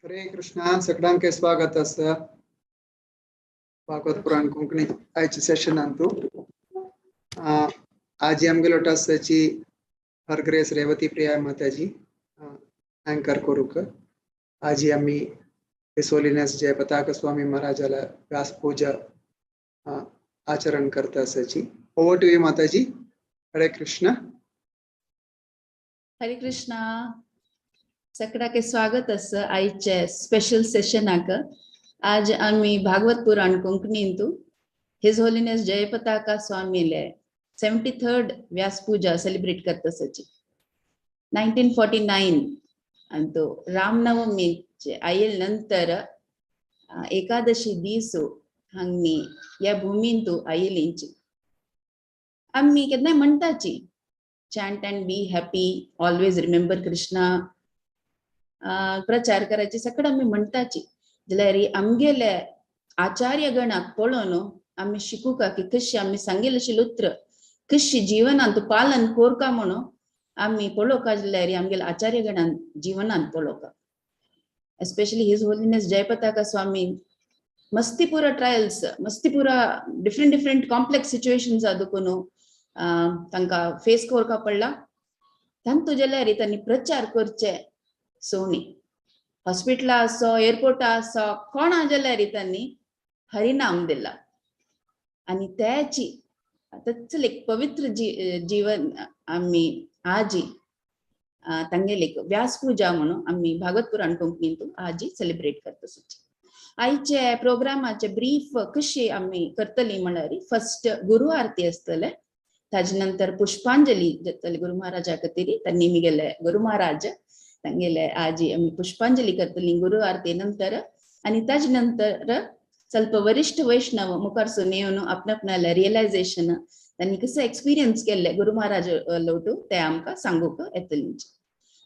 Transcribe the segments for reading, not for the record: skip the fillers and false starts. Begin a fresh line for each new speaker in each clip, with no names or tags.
हरे कृष्णा, सगळ्यांक स्वागत आसा भागवत पुराण कोंकणी आयच्या सेशनांतू. आज आमगेलो टासाची हर ग्रेस रेवती प्रिया माताजी अँकर करूक. आज आमी his holiness Jayapataka स्वामी महाराजाला व्यास पूजा आचरण करता आसाची. Over to you Mataji. Hare Krishna.
Hare Krishna. सगळ्याके स्वागत आसा आयचे स्पेशल सेशनाक. आज आमी भागवत पुराण कोंकणींतू his holiness Jayapataka स्वामीले 73rd व्यास पूजा सेलिब्रेट करता आसाची. 1949 अंतू रामनवमीचे आयल नंतर एकादशी दीसू हांगनी ह्या भूमींतू आयिलींची. आमी केन्नाय म्हणटाची chant and be happy, always remember Krishna, प्रचार करायचे सगळं आमी म्हणटाची. जाल्यार आमगेले आचार्य गणाक पळोवन आमी शिकूका की कशी आमी सांगेल अशी उतर कशी जीवनांत पालन कोरका म्हणून आमी पळोवका. जाल्यार आमगेले आचार्य गणान जीवनांत पळोवका. Especially his holiness Jayapataka Swami मस्तीपुरा ट्रायल्स, मस्तीपुरा डिफरंट डिफरंट कॉम्प्लेक्स सिच्युएशन्स देखून तांकां फेस करका पडला. तांतू जाल्यार तांणी प्रचार करचे सोणी हॉस्पिटला आसो, एअरपोर्टा आसो, कोणा जाल्यार तांणी हरिनाम दिला. आनी त्याची तत्सल एक पवित्र जीवन आमी आजी तांगेले व्यास पूजा म्हणून आमी भागवत पुराण कोंकणींतू आजी सेलिब्रेट करता. आयचे प्रोग्रामाचे ब्रीफ कशी आमी करतली म्हणल्यार फर्स्ट गुरु आरती आसतले, ताजे नंतर पुष्पांजली जातली गुरु महाराजा खातीर. तांणी मिगेले गुरु महाराज तांगेले आजी आमी पुष्पांजली करतली गुरु आरती नंतर. आनी ताजे नंतर ಸ್ವಲ್ಪ वरिष्ठ वैष्णव मुखारसून येवन आपल्या आपणाले रियलायझेशन तांणी कसं एक्सपिरियन्स केल्ले गुरु महाराज लोटू ते आमकां सांगूंक येतली.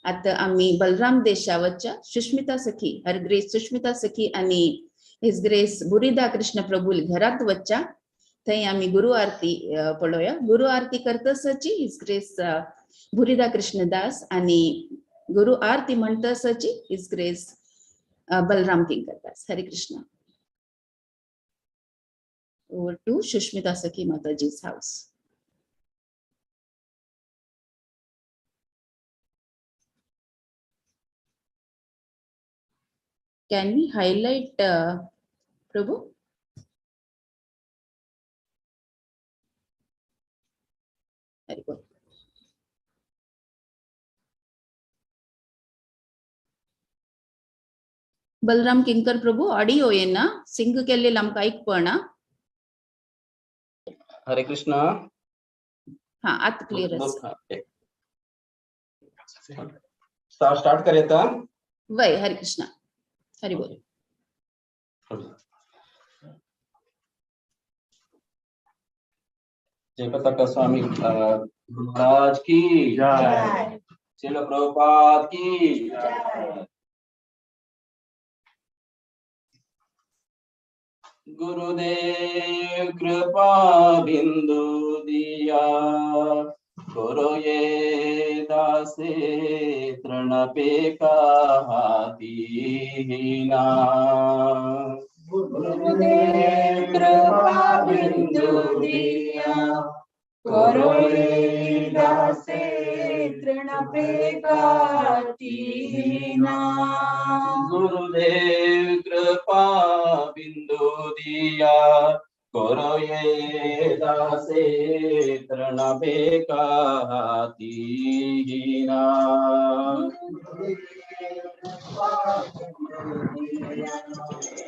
आतां आमी बलराम देशा वच्च्या सुष्मिता सखी, हर ग्रेस सुष्मिता सखी आनी his grace बुरिदा कृष्ण प्रभूल घरात वच्च्या थंय आमी गुरु आरती पळोवया. गुरु आरती करतसची his grace बुरिदा कृष्णदास आनी गुरु आरती म्हणतसची his grace Balram Kinkardas. Hare Krishna. Over to Shushmita Sakhi Mataji's house. Can we highlight, Prabhu? Very good. Balram Kinkar Prabhu, audio येना, सिंग केल्लेलं आमकां आयकपणा.
हरे कृष्णा.
हा, आता क्लिअर आसा.
स्टार्ट करेता.
वय हरे कृष्णा. हरि बोल.
जयपताका स्वामी महाराज की
जय.
श्रील प्रभुपाद की
जय.
गुरुदेव कृपा बिंदु दिया करो ये दासे तृण पे हातीना.
गुरुदेव कृपा बिंदु दिया करो ये दासे तृण पे काटीना.
गुरुदेव कृपा बिंदु दिया करो ये दासे तृण पे काटीना.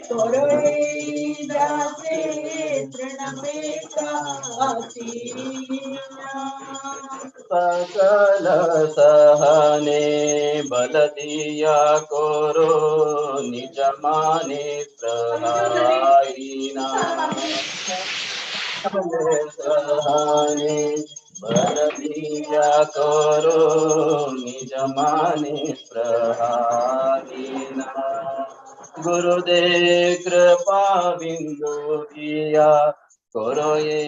करो ये दासे तृण पे काटीना.
सकल सहने बल दिया करो निज माने प्रहाईना. सहने बल दिया करो निज माने प्रहाईना. गुरुदेव कृपा बिंदु दिया करो ये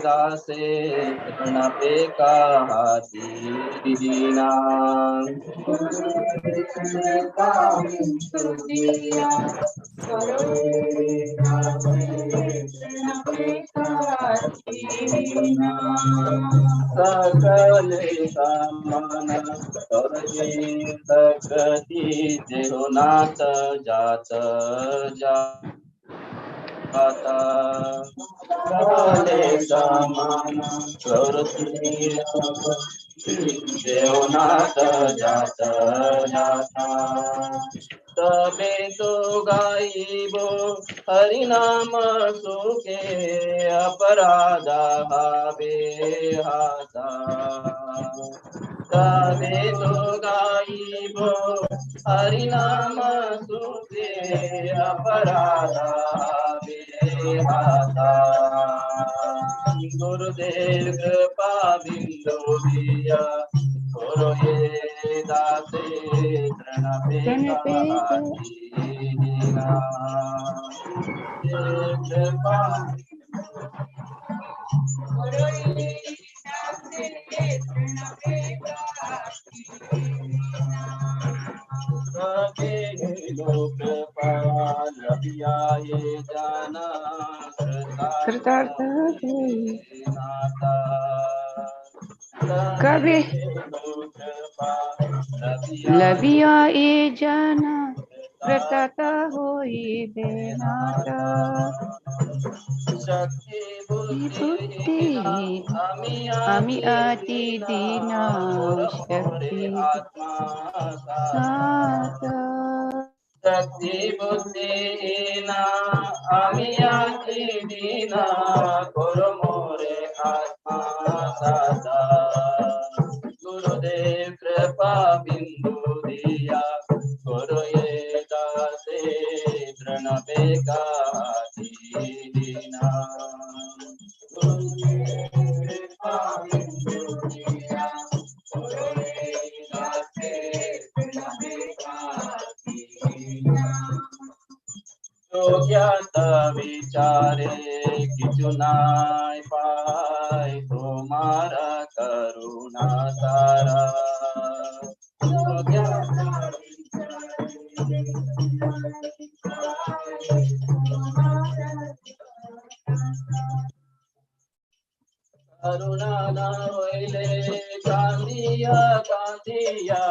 दासे तृणपे काहातीना। सकले सामान सकती जेहो नाथ जात जाता। सकले सामान जेहो नाथ जात जाता। तबे तो गाइबो हरि नाम सुखे अपराधा हाबे हाता। तबे तो गाइबो हरि नाम सुखे अपराधा हाबे हाता। गुरुदेव कृपा बिंदु दिया गुरु ये दासे तृणपे काहातीना। कृपा कृपा लभिया ये जाना
कृतार्थ कभी लभिया ये जाना कृतार्थ होई बेनाता।
शक्ति
बुद्धि आमी अति दीना शक्ति साता।
शक्ति बुद्धि ना आमी अति दीना करो मोरे आत्मा साता। गुरुदेव कृपा बिंदु दिया गुरु ये दासे तृणपे काहातीना। कृपा बिंदु दिया गुरु ये दासे तृणपे काहातीना। ज्ञात विचारे किछु नाय पाय तुम्हारा करुणा तारा। करुणा ना होइले कांदिया कांदिया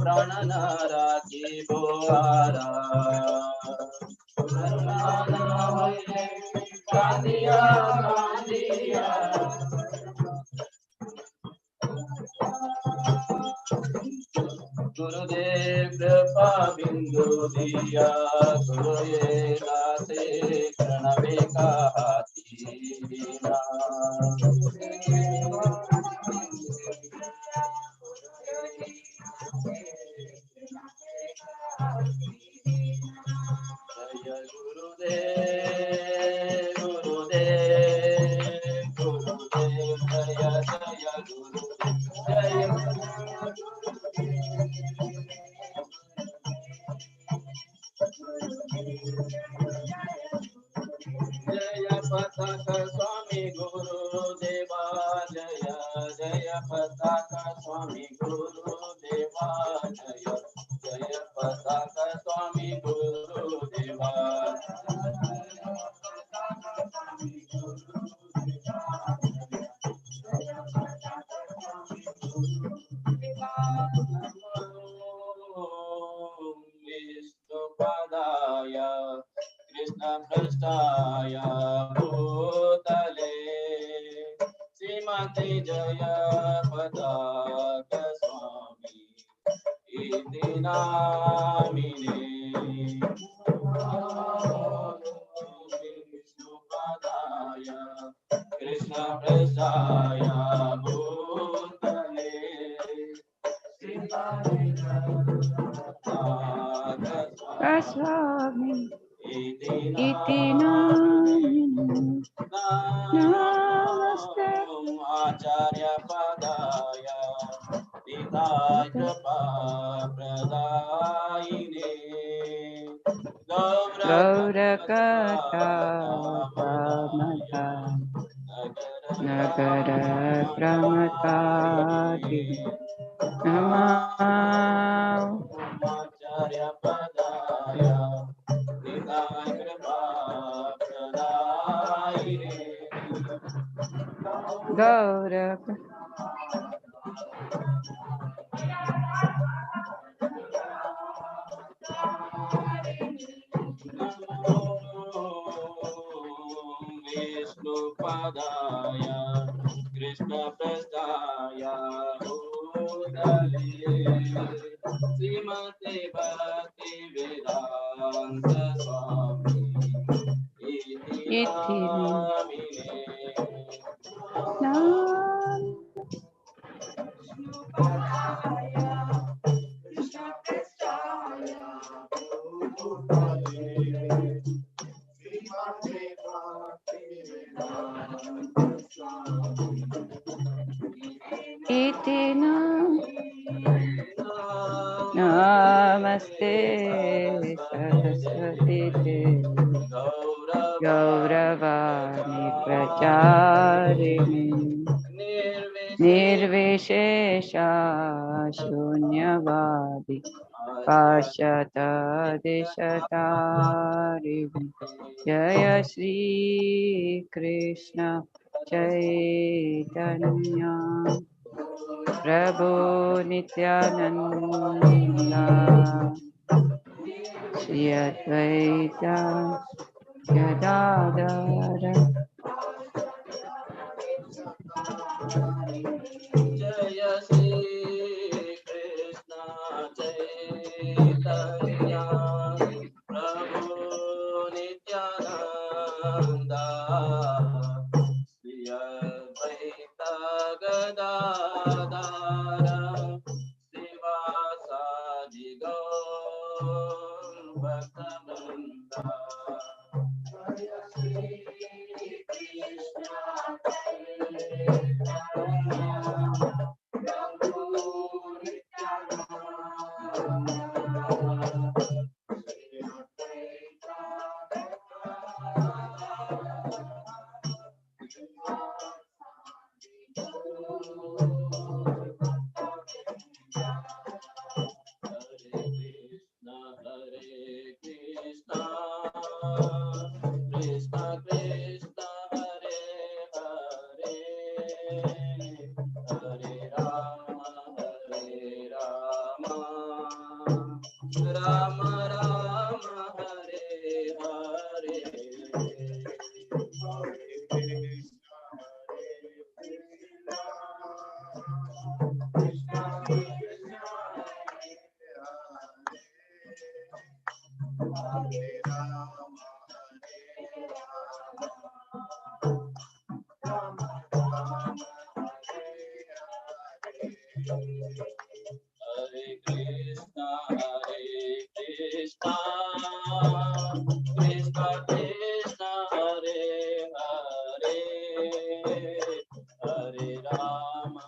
प्राण ना राखिबो आरा। करुणा ना होइले कांदिया कांदिया। गुरुदेव कृपा बिंदु दिया गुरु ये दासे तृणपे काहातीना। जय गुरुदेव गुरुदेव गुरुदेव जय जय गुरुदेव जय। जय पताक स्वामी गुरुदेवा जय जय पताक स्वामी गुरुदेवा जय जय पताक स्वामी गुरुदेवा। विष्णुपदाय कृष्ण पृष्ठाय भूतले श्रीमती जय पताक स्वामी इति नामिने। विष्णुपदाय कृष्ण पृष्ठाय भूतले श्रीमती जय पताक
स्वामी
इति
इति नामिने। नमस्ते
आचार्य पदाय पिता कृपा प्रदायिने
गौरकथा नगर प्रमतादि नमः। गौरव
विष्णुपदाय कृष्णप्रस्थाय भूतले श्रीमते भक्ति वेदान्त स्वामी इति
इति
नामिने।
नाम। इति नाम। नमस्ते सरस्वती देवी गौरवाणी प्रचारिणे निर्विशेषा शून्यवादी पाश्चात्यदेशतारिणे। जय श्री कृष्ण चैतन्य प्रभु नित्यानंद श्री अद्वैत गदाधर।
जय श्री कृष्ण चैतन्य प्रभु नित्यानंद श्री अद्वैत गदाधर श्रीवासादि गौर भक्तवृंद। Hare Krishna, Krishna Krishna, Hare Hare, Hare Rama, Hare Rama, Rama Rama, Hare Hare. Hare Krishna, Hare Krishna, Krishna Krishna, Hare Hare, Hare Rama, Hare Rama, Rama Rama, Hare Hare.
Hare Krishna, Hare Krishna, Krishna Krishna, Hare Hare, Hare Rama,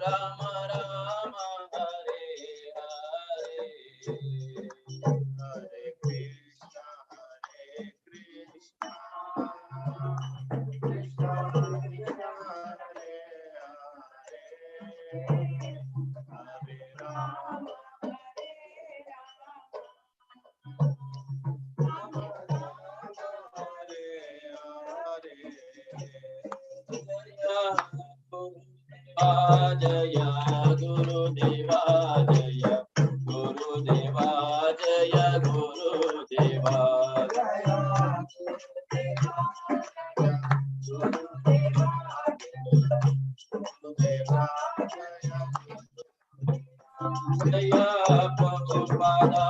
Rama Rama, Hare Hare.
Jaya Guru Deva Jaya Guru Deva Jaya Guru Deva. Jaya Prabhupada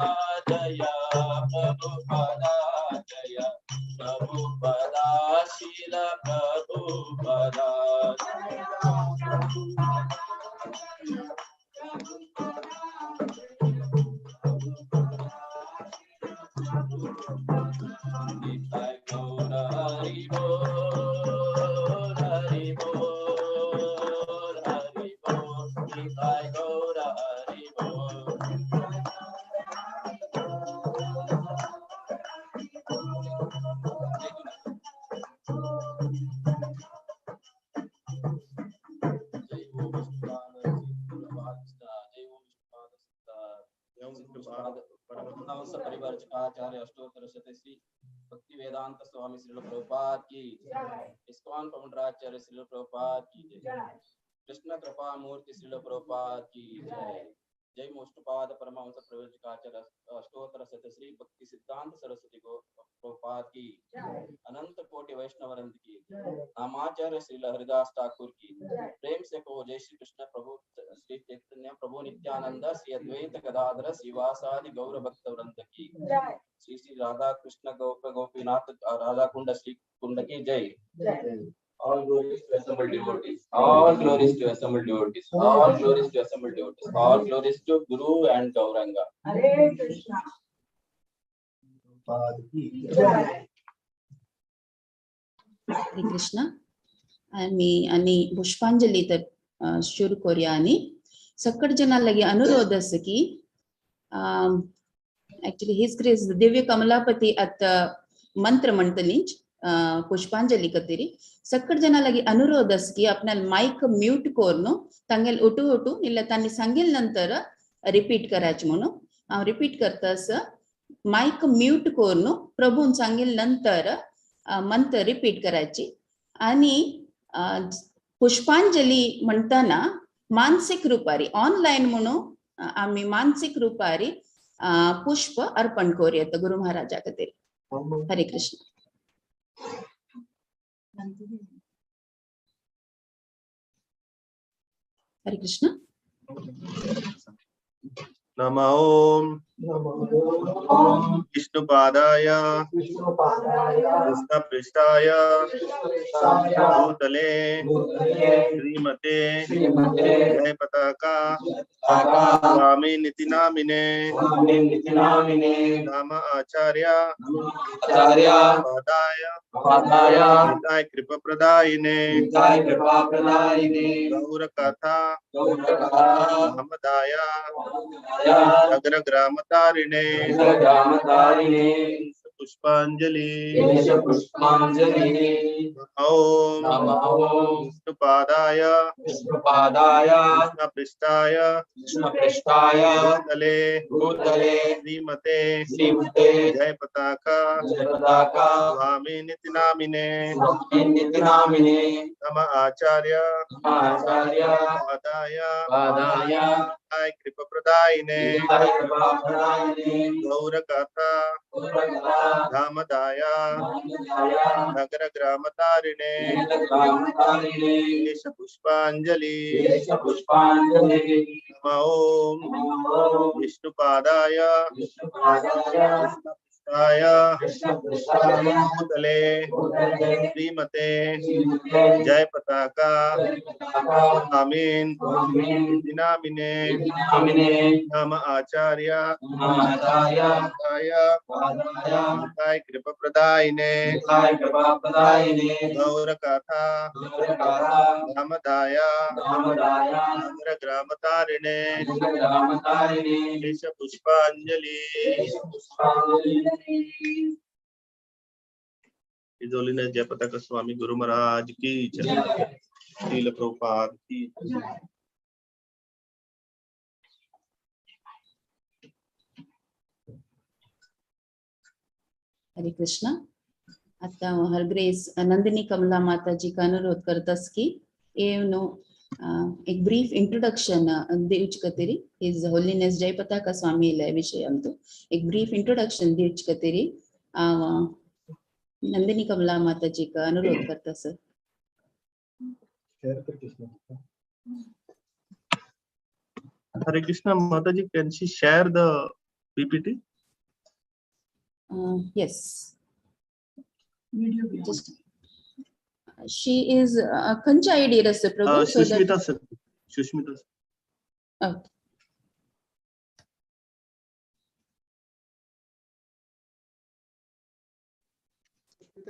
Jaya Prabhupada Jaya Prabhupada Srila Prabhupada. Nitai Gaura Hari Bol, Hari Bol, Hari Bol, Nitai Gaura Hari Bol. नामाचार्य अष्टोत्तर शत श्री भक्ति वेदांत स्वामी श्रील प्रभुपाद की, ISKCON पौंड्राचार्य Srila Prabhupada की जय, कृष्ण कृपा मूर्ति श्रील प्रभुपाद की जय, जय मोष्टपाद परमहंस प्रयोजकाचार्य अष्टोत्तर शत श्री भक्ति सिद्धांत सरस्वती को प्रभुपाद की, अनंत कोटि वैष्णवरंत की, नामाचार्य श्रील हरिदास ठाकुर की, प्रेम से कहो जय श्री कृष्ण प्रभु श्री चैतन्य प्रभु नित्यानंद श्री अद्वैत गदाधर श्रीवासादि गौर भक्त वृंद की, श्री श्री राधा कृष्ण गोप गोपीनाथ राधा कुंड श्री कुंड की जय। All glories to assembled devotees. All glories to assembled devotees. All glories to assembled devotees. All glories to Guru and Gauranga.
Hare Krishna.
Hare Krishna. आमी आनी पुष्पांजली तर सुरू करूया आनी सकट जना लागी अनुरोध आसा की एक्चुअली his grace दिव्य कमलापती आतां मंत्र म्हणटली पुष्पांजली कतेरी सकट जना लागी अनुरोध आसा की आपणाल मायक म्यूट करून तांगेल उठू उठू इल्ल्या तांणी सांगेल नंतर रिपीट करायचे म्हणून हांव रिपीट करता आसा मायक म्यूट करून प्रभून सांगेल नंतर मंत्र रिपीट करायची आणि पुष्पांजली म्हणताना मानसिक रुपारी ऑनलाईन म्हणून आम्ही मानसिक रुपारी पुष्प अर्पण करूया गुरु महाराजा खातीर। हरे कृष्ण। हरे कृष्ण।
नमः ओम विष्णुपादाय कृष्णपृष्ठाय भूतले श्रीमते जय पताका स्वामी निति नामिने नाम आचार्य पादाय निताय कृपा प्रदायिने गौर कथा नामदाय नगर ग्राम तारिणे पुष्पांजलि ओम विष्णुपादाय कृष्णपृष्ठाय भूतले श्रीमते जय पताका स्वामी निति नामिने नम आचार्य पादाय कृपा प्रदायिने गौर कथा धामदाय नगर ग्राम तारिणे पुष्पांजलि नमः ओम विष्णुपादाय कृष्णपृष्ठाय भूतले श्रीमते जय पताका स्वामीन नामिने नाम आचार्य कृपा प्रदायिने गौर कथा धामदाय नगर ग्राम तारिणे पुष्पांजलि। His Holiness Jayapataka Swami Guru Maharaj की जय, श्रील प्रभुपाद की जय।
हरे कृष्ण। आता हर ग्रेस नंदिनी कमला माताजी का अनुरोध करतास की एवनो एक ब्रीफ इंट्रोडक्शन दिवच कतेरी his holiness Jayapataka स्वामी विषय अंतु एक ब्रीफ इंट्रोडक्शन दिवच कतेरी नंदिनी कमला माताजी का अनुरोध करता sir.
Hare Krishna Mataji, can she share the PPT?
Yes. Just, she is खंयच्या आयडीर आसा प्रभु?
Sushmita sir. Sushmita.
Okay.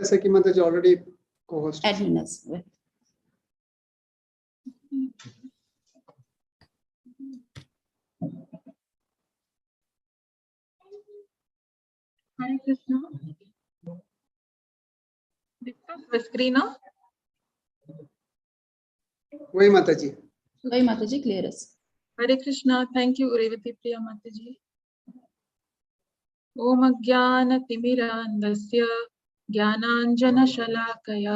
Saki Mataji already co-host.
Admin as well.
Hare Krishna. Discuss the screen now.
वही Mataji.
वही Mataji clear us.
Hare Krishna. Thank you, Revati Priya Mataji. ॐ अज्ञानतिमिरान्धस्य ज्ञानाञ्जनशलाकया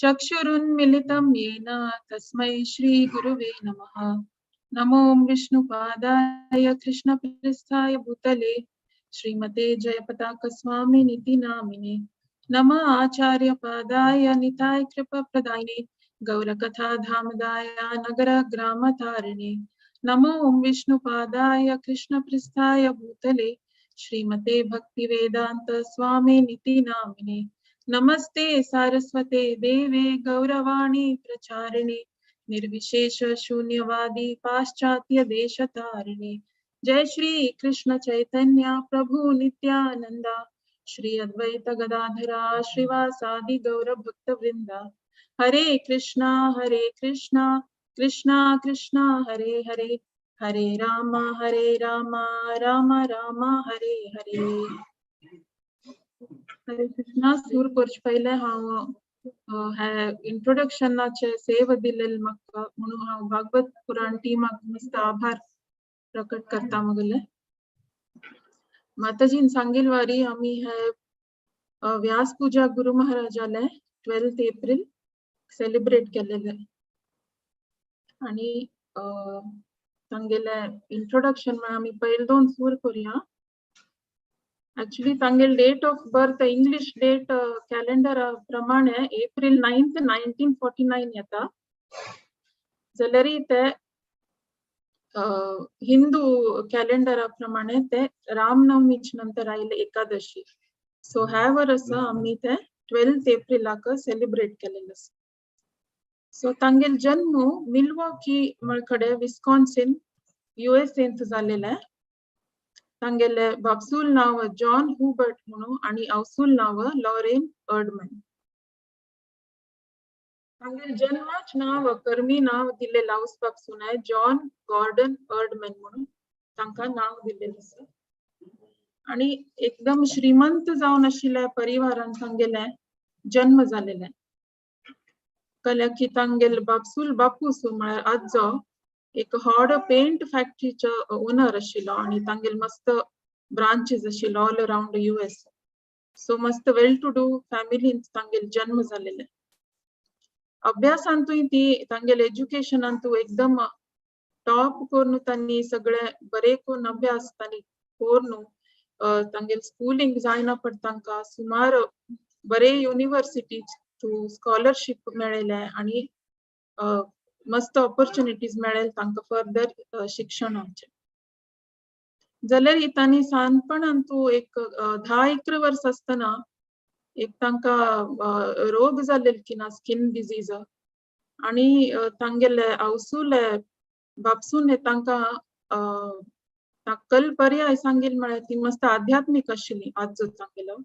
चक्षुरुन्मिलितं येन तस्मै श्रीगुरुवे नमः। नमो विष्णुपादाय कृष्णप्रेष्ठाय भूतले श्रीमते जयपताकस्वामिनिति नामिने। नमः आचार्यपादाय निताय कृपाप्रदायिने गौरकथाधामदाय नगरग्रामतारिणे। नमो विष्णुपादाय कृष्णप्रेष्ठाय भूतले श्रीमते भक्तिवेदांत स्वामिनिति नामिने। नमस्ते सारस्वते देवे गौरवाणी प्रचारिणे निर्विशेष शून्यवादी पाश्चात्य देशतारिणे। जय श्री कृष्ण चैतन्य प्रभु नित्यानंदा श्री अद्वैत गदाधरा श्रीवासादि गौर भक्त वृंदा। हरे कृष्णा कृष्णा कृष्णा हरे हरे, हरे राम राम राम हरे हरे। हरे कृष्णा। सूर करचे पयलें हांव हे इंट्रोडक्शनाचे सेव दिलेले म्हाका म्हणून हांव भागवत पुराण टीमाक मस्त आभार प्रकट करता मगले। माताजीन सांगील वारी आमी हे व्यास पूजा गुरु महाराजाले 12 एप्रिल सेलिब्रेट केलेले आणि तांगेले इंट्रोडक्शन म्हळ्यार आमी पयले दोन सूर करूया। एक्चुअली तांगेले date of birth English date calendar प्रमाणे एप्रिल 9 1949 येता, जाल्यारय ते हिंदू कॅलेंडरा प्रमाणे ते रामनवमीच्या नंतर आयले एकादशी। सो ह्या वर्सा आमी ते 12 एप्रिलाक सेलिब्रेट केलेले आसा। सो तांगेल जन्म मिल्वॉकी कडेन विस्कॉन्सिन युएसएंत जालेले। तांगेले बापसूल नांव जॉन हुबर्ट म्हणून आनी आवसूल नांव लॉरेन अर्डमन। तांगेल जन्माच नांव कर्मी नांव दिल्लें आवस बापसून जॉन गॉर्डन अर्डमन म्हणून तांकां नांव दिल्लें आसा। आनी एकदम श्रीमंत जावन आशिल्ल्या परिवारान तांगेले जन्म जालेले। कल्या की तांगेल बापसूल बापूस म्हळ्यार आजो एक हॉड पेंट फॅक्टरीचो ओनर आशिल्लो आनी तांगेल मस्त ब्रांचीस आशिल्लो ऑल अराउंड युएस। सो मस्त वेल टू do फॅमिलीन तांगेल जन्म जालेले। अभ्यासांतूय ती तांगेल एज्युकेशनांतू एकदम टॉप करून तांणी सगळे बरे करून अभ्यास तांणी करून तांगेल स्कुलींग जायना पड तांकां सुमार बरे युनिवर्सिटी थ्रू स्कॉलरशीप मेळ्ळेले आनी मस्त ऑपॉर्च्युनिटीज मेळ्ळे तांकां फर्दर शिक्षणाचे। जाल्यार तांणी सानपणांतू एक 10-11 वर्स आसतना एक तांकां रोग जालेलो की ना स्किन डिजीज आनी तांगेले आवसूले बापसून तांकां कल पर्याय सांगील म्हळ्यार ती मस्त आध्यात्मीक आशिल्ली आजो तांगेलो।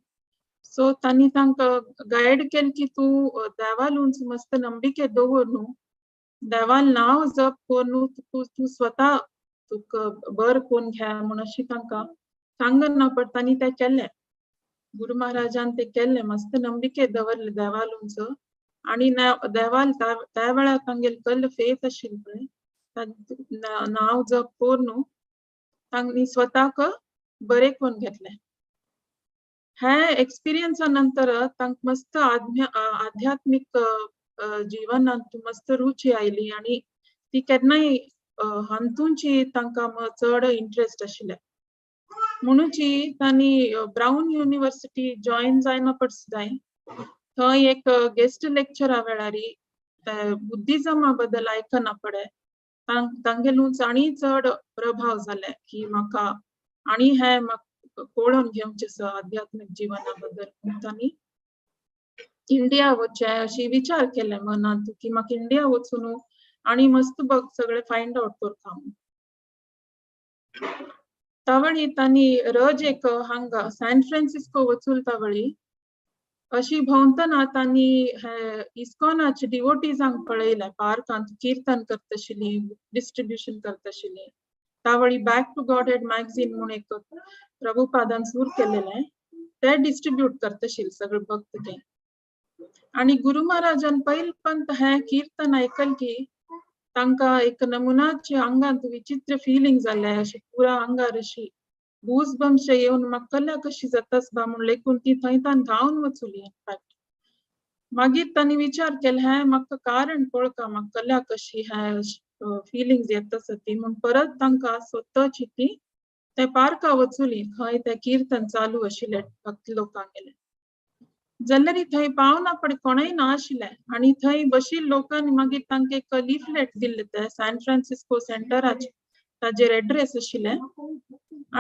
सो तांणी तांकां गायड केलें की तूं देवालूच मस्त नंबिके दवर न्हू, देवाल नांव जप करून तूं स्वता तुका बर करून घे म्हूण अशी तांकां सांगना पड तांणी तें केलें। गुरु महाराजान ते केल्लें मस्त नंबिके दवरले देवालूच आनी देवाल त्या वेळार तांगेल कल फेथ आशिल्ली पळय नांव जप करून तांणी स्वताक बरें करून घेतलें। हे एक्सपिरियन्सा नंतर तांकां मस्त आध्यात्मीक जिवनांत मस्त रुची आयली आनी ती केन्नाय हातूंची तांकां चड इंट्रस्ट आशिल्ले म्हणूची तांणी ब्राऊन युनिवर्सिटी जॉयन जायना पड सुद्दां थंय एक गेस्ट लेक्चरा वेळार बुद्धिजमा बद्दल आयकना पडे तांगेलूच आनी चड प्रभाव जाले की म्हाका आनी हे म्हाका कळोवन घेवचें आसा आध्यात्मीक जिवना बद्दल। तांणी इंडिया वचचें अशी विचार केले मनांत की म्हाका इंडिया वचून आनी मस्त बघ सगळें फायंड आवट करता म्हूण। तावळी तांणी रज एक हांगा सॅन फ्रांसिस्को वचूल तावळी अशी भोंवतना तांणी हे इस्कॉनाचे डिवोटीजांक पळयलें पार्कांत कीर्तन करताशिल्ली, distribution करताशिल्ली। तावळी back to God head magazine म्हूण एक प्रभुपादान सूर केलेलें ते डिस्ट्रिब्यूट करताशिल्ले सगळे भक्त ते। आनी गुरु महाराजान पयल पंत हे कीर्तन आयकल की तांकां एक नमुनाचे आंगांत विचित्र फिलिंग जालें, अशें पुरा आंगार अशी गूज बम्स येवन म्हाका कल्या कशी जातास बा म्हूण लेखून ती थंय तान धांवन वचुली इनफॅक्ट. मागीर तांणी विचार केले हें म्हाका कारण पळका म्हाका कल्या कशी हें फिलिंग्स येत आसा ती म्हूण परत तांकां स्वताची ती ते पार्का वचुली खंय ते किर्तन चालू आशिल्लें भक्त लोकांगेले. जाल्यार थंय पावना पडे कोणूय ना आशिल्लें आनी थंय बशिल्ले लोकांनी मागीर तांकां एक लिफलेट दिल्लें ते सॅन फ्रांसिस्को सेंटराचे ताजेर एड्रेस आशिल्लें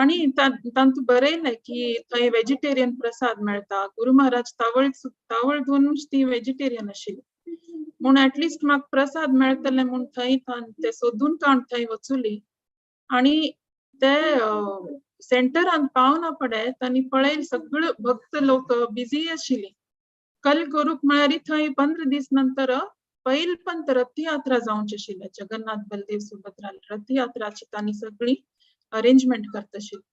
आनी तातूंत बरयलें की थंय वेजिटेरियन प्रसाद मेळटा. गुरू महाराज तावळ तावळ दोनूच ती वेजिटेरियन आशिल्ली म्हूण एटलिस्ट म्हाका प्रसाद मेळटले म्हूण थंय ते सोदून काडून थंय वचुली आनी ते सेंटरान पावना पडे तांणी पळयले सगळे भक्त लोक बिजी आशिल्ली. कल करूक म्हळ्यार थंय 15 दीस नंतर पयल पंत रथयात्रा जावची आशिल्ले जगन्नाथ बलदेव सुभद्रा रथयात्राची तांणी सगळी अरेंजमेंट करता आशिल्ली.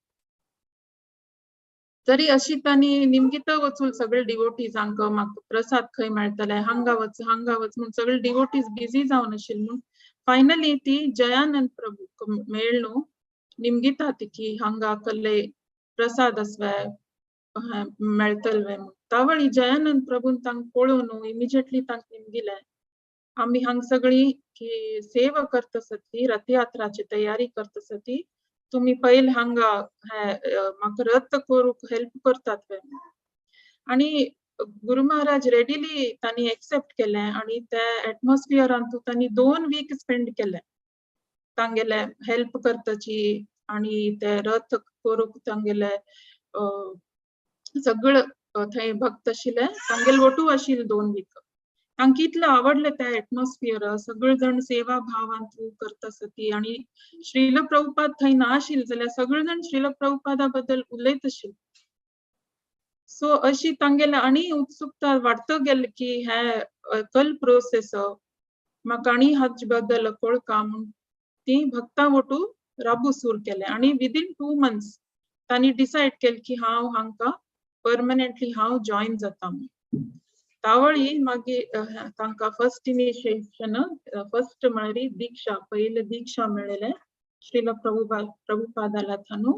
तरी अशी तांणी निमगित वचून सगळे डिवोटीजांक म्हाका प्रसाद खंय मेळटले हांगा वच हांगा वच म्हूण सगळे डिवोटीज बिजी जावन आशिल्ले म्हूण फायनली ती जयानंद प्रभू मेळ न्हू निमगिता ती की हांगा कल्ले प्रसाद आसवे मेळटले म्हूण. तावळी जयानंद प्रभून तांकां पळोवन न्हू इमिजिएटली तांकां निमगिलें आमी हांगा सगळी की सेवा करता आसा ती रथयात्राची तयारी करता आसा ती तुमी पयले हांगा म्हाका रथ करूंक हेल्प करतात वे. आनी गुरू महाराज रेडिली तांणी एक्सेप्ट केलें आनी त्या एटमॉस्फियरांतू तांणी 2 वीक स्पेंड केले तांगेले हेल्प करताची आनी ते रथ करूंक तांगेले सगळे थंय भक्त आशिल्ले तांगेले वटू आशिल्ले 2 वीक. तांकां इतलें आवडलें तें एटमॉस्फियर सगळे जाण सेवा भावान करता आसा ती आनी श्रील प्रभुपाद थंय ना आशिल्ले जाल्यार सगळे जाण श्रील प्रभुपादा बद्दल उलयत आशिल्ले. सो अशी तांगेले आनी उत्सुकता वाडत गेली की हे कल प्रोसेस म्हाका आनी हाचे बद्दल कळका म्हूण ती भक्तां वटू राबू सुरू केलें आनी विदीन 2 मंथ्स तांणी डिसायड केलें की हांव हांकां परमनंटली हांव जॉयन जाता म्हूण. तावळी मागीर तांकां फर्स्ट इनिशिएशन फर्स्ट म्हळ्यार दीक्षा पयले दीक्षा मेळ्ळें श्रील प्रभुपादाला थानू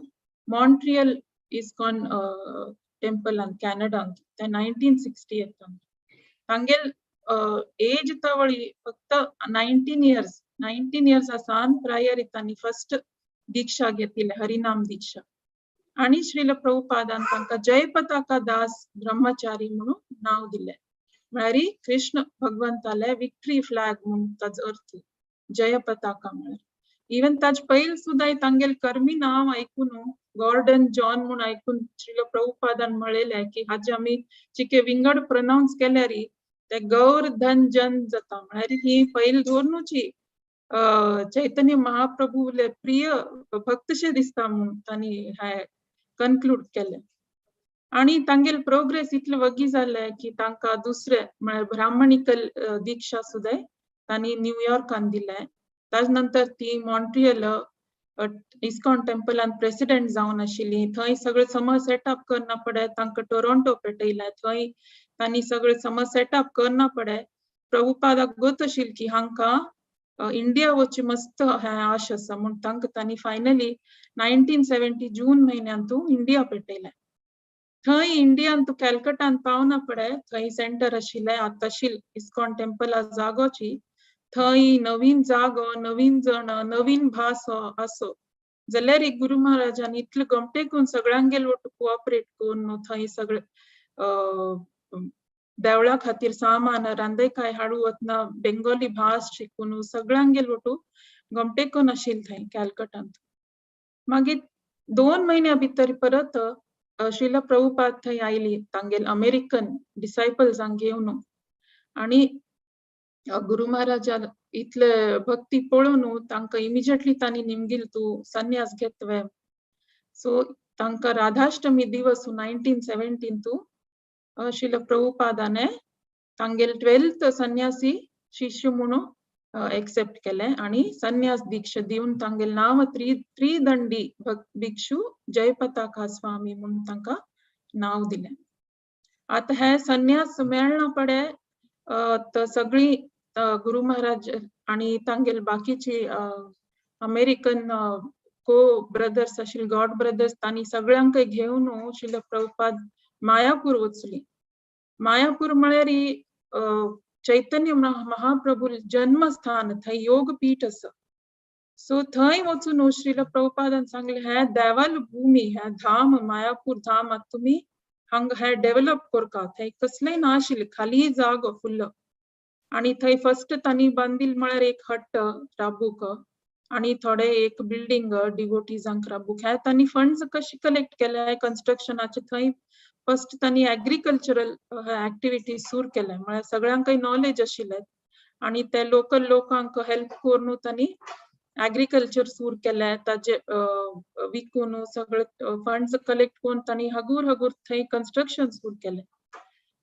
मॉन्ट्रियल इस्कॉन टेम्पलान कॅनडांत ते 1968. तांगेल एज तावळी फक्त 19 इयर्स 19 इयर्स आसान प्रायर तांणी फर्स्ट दीक्षा घेतिल्ली हरिनाम दीक्षा आनी श्रील प्रभुपादान तांकां जयपताका दास ब्रह्मचारी म्हणून नांव दिलें. म्हळ्यार कृष्ण भगवंताले विक्ट्री फ्लॅग म्हूण ताजो अर्थ जय पताका म्हळ्यार. इवन ताज पयल सुद्दां तांगेल कर्मी नांव आयकून गॉर्डन जॉन म्हूण आयकून श्रील प्रभुपादान म्हणलेलें की हाजे आमी चिके विंगड प्रोनावन्स केल्यार ते गौर धन जन जाता. म्हळ्यार ही पयल धोरनुची चैतन्य महाप्रभूले प्रिय भक्तशे दिसता म्हूण तांणी हे कन्क्लूड केलें. आनी तांगेल प्रोग्रेस इतले वगी जाले की तांकां दुसरे म्हळ्यार ब्राह्मणिकल दीक्षा सुद्दां तांणी न्यूयॉर्कान दिलें. ताज नंतर ती मॉन्ट्रियल इस्कॉन टेम्पलान प्रेसिडेंट जावन आशिल्ली. थंय सगळें समज सेटअप करना पडे तांकां टोरोंटो पेटयलें. थंय तांणी सगळें समज सेटअप करना पडे प्रभुपादाक गोत आशिल्ली की हांकां इंडिया वचची मस्त हें आश आसा म्हूण तांकां तांणी फायनली 1970 जून म्हयन्यांतू इंडिया पेटयलें. थंय इंडियान तूं कॅलकटान पावना पडे थंय सेंटर आशिल्लें आतां इस्कॉन टेम्पला जागोची थंय नवीन जागो नवीन जण नवीन भास असो जाल्यार एक गुरू महाराजान इतले गमटेकून सगळ्यांगेर वटू कोऑपरेट करून थंय सगळे देवळा खातीर सामान रांदय हाडू वतना बेंगोली भास शिकून सगळ्यांगेर वटू गमटेकून आशिल्लें थंय कॅलकटांत. मागीर 2 म्हयन्या भितर परत श्रील प्रभुपाद थंय आयली तांगेल अमेरिकन डिसायपल्सांक घेवन आनी गुरू महाराजा इतले भक्ती पळोवन तांकां इमिजिएटली तांणी निमगिल तूं संन्यास घेतवे. सो तांकां राधाष्टमी दिवस 1917 तूं श्रील प्रभुपादाने तांगेल 12th संन्यासी शिष्य म्हणून एक्सेप्ट केलें आनी संन्यास दीक्षा दिवन तांगेल नांव त्रिदंडी भिक्षू जयपताका स्वामी म्हूण तांकां नांव दिलें. आतां हे संन्यास मेळना पडे सगळी गुरू महाराज आनी तांगेल बाकीची अमेरिकन को ब्रदर्स आशिल्ले, गॉड ब्रदर्स, तांणी सगळ्यांकय घेवन श्रील प्रभुपाद मायापूर वचली. मायापूर म्हळ्यार चैतन्य महाप्रभू जन्मस्थान, थंय योगपीठ आसा. सो थंय वचून श्रील प्रभुपादान सांगलें, हें देवाल भूमी, हें धाम, मायापूर धाम, आतां तुमी हांगा हें डेव्हलप करका. थंय कसलेंय ना आशिल्लें, खाली जागो फुल्ल. आणि थंय फर्स्ट तांणी बांदिल म्हळ्यार एक हट राबूक आणि थोडे एक बिल्डिंग डिवोटीजांक राबूक. हे तांणी फंड्स कशी कलेक्ट केले कन्स्ट्रक्शनाचे? थंय फर्स्ट तांणी एग्रीकल्चरल ऍक्टिव्हिटीज सुरू केले, म्हळ्यार सगळ्यांकय नॉलेज आशिल्लें आणि ते लोकल लोकांक हेल्प करून तांणी एग्रीकल्चर सुरू केलें. ताजे विकून सगळे फंड्स कलेक्ट करून तांणी हगूर हगूर थंय कन्स्ट्रक्शन सुरू केलें.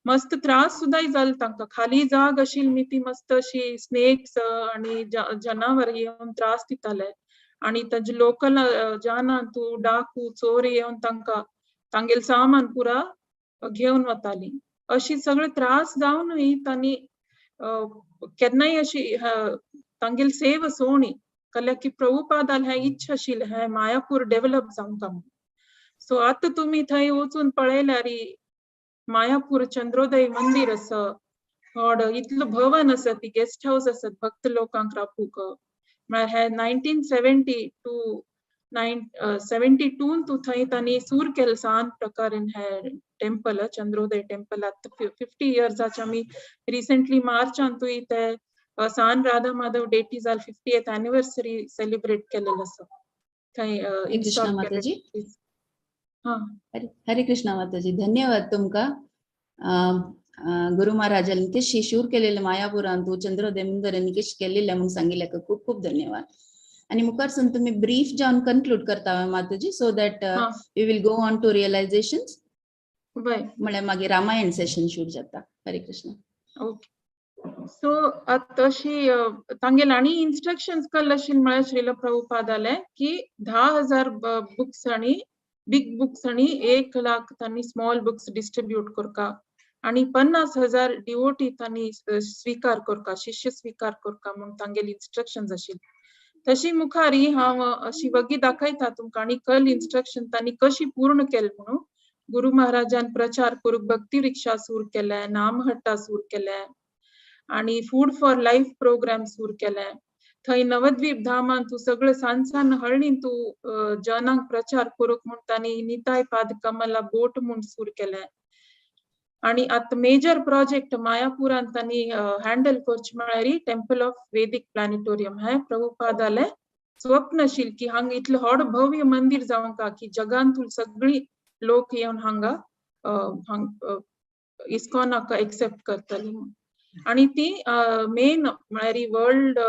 मस्त त्रास सुद्दां जाले तांकां. खाली जाग आशिल्ली ती मस्त अशी स्नेक्स आणि जनावर येवन त्रास दिताले आणि ताजे लोकल जाना तूं डाकू चोर येवन तांकां तांगेले सामान पुरा घेवन वताली. अशी सगळे त्रास जावनूय तांणी केन्नाय अशी तांगेली सेवा सोडली कल्याक की प्रभुपादाल हें इच्छा आशिल्लें हें मायापूर डेव्हलप जावंक म्हणून. सो आतां तुमी थंय वचून पळयल्यार मायापूर चंद्रोदय मंदिर आसा व्हड, इतलो भवन आसा, ती गेस्ट हावस आसात भक्त लोकांक राबूंक. म्हळ्यार हे 1972, 9 72 तूं थंय तांणी सुरू केलें सान प्रकारान हे टेम्पल, चंद्रोदय टेम्पल. आतां 50 इयर्साचे आमी रिसेंटली मार्चांतूय ते सान Radha Madhav deities 50th anniversary celebrate केलेलं आसा थंय.
हरे कृष्णा माताजी.
हा.
हरे हरे कृष्णा माताजी, धन्यवाद तुमका. गुरु महाराजांनी कशी शूर केलेले मायापुरांतू चंद्रोदय मंदिरांनी कशी केलेले म्हणून सांगितले, खूप खूप धन्यवाद. आणि मुखारसून तुम्ही ब्रीफ जावन कन्क्लूड करता माताजी, so that we will go on to realization. म्हळ्यार मागीर रामायण सेशन सुरू जाता. हरे कृष्ण.
ओके, सो आतां अशी तांगेले आनी इन्स्ट्रक्शन्स कल्ले आशिल्ले, म्हळ्यार श्रील प्रभुपादाले की 10,000 बुक्स आणि बिग बुक्स आणि 1 लाख तांणी स्मॉल बुक्स डिस्ट्रीब्यूट करका आणि 50,000 डिवोटी तांणी स्वीकार करका, शिष्य स्वीकार करका म्हणून तांगेली इन्स्ट्रक्शन्स आशिल्ली. तशी मुखारी हांव अशी वगी दाखयता तुमकां आनी कल इन्स्ट्रक्शन तांणी कशी पूर्ण केले म्हणून. गुरु महाराजान प्रचार करूंक भक्ती रिक्षा सुरू केले, नामहट्टा सुरू केले आणि फूड फॉर लायफ प्रोग्राम सुरू केले. थंय नवद्वीप धामान तूं सगळे सान सान हळ्ळीन तूं जनांक प्रचार करूंक म्हूण तांणी निताय पाद कमला बोट म्हूण सुरू केले. आणि आतां मेजर प्रोजेक्ट मायापुरान तांणी हँडल करचें म्हळ्यार टेम्पल ऑफ वेदिक प्लॅनेटोरियम. हें प्रभुपादाले स्वप्न आशिल्लें की हांगा इतलें व्हड भव्य मंदिर जावंक की जगांतून सगळी लोक येवन हांगा हांग इस्कॉनाक एक्सेप्ट करतली म्हूण. आणि ती मेन म्हळ्यार वर्ल्ड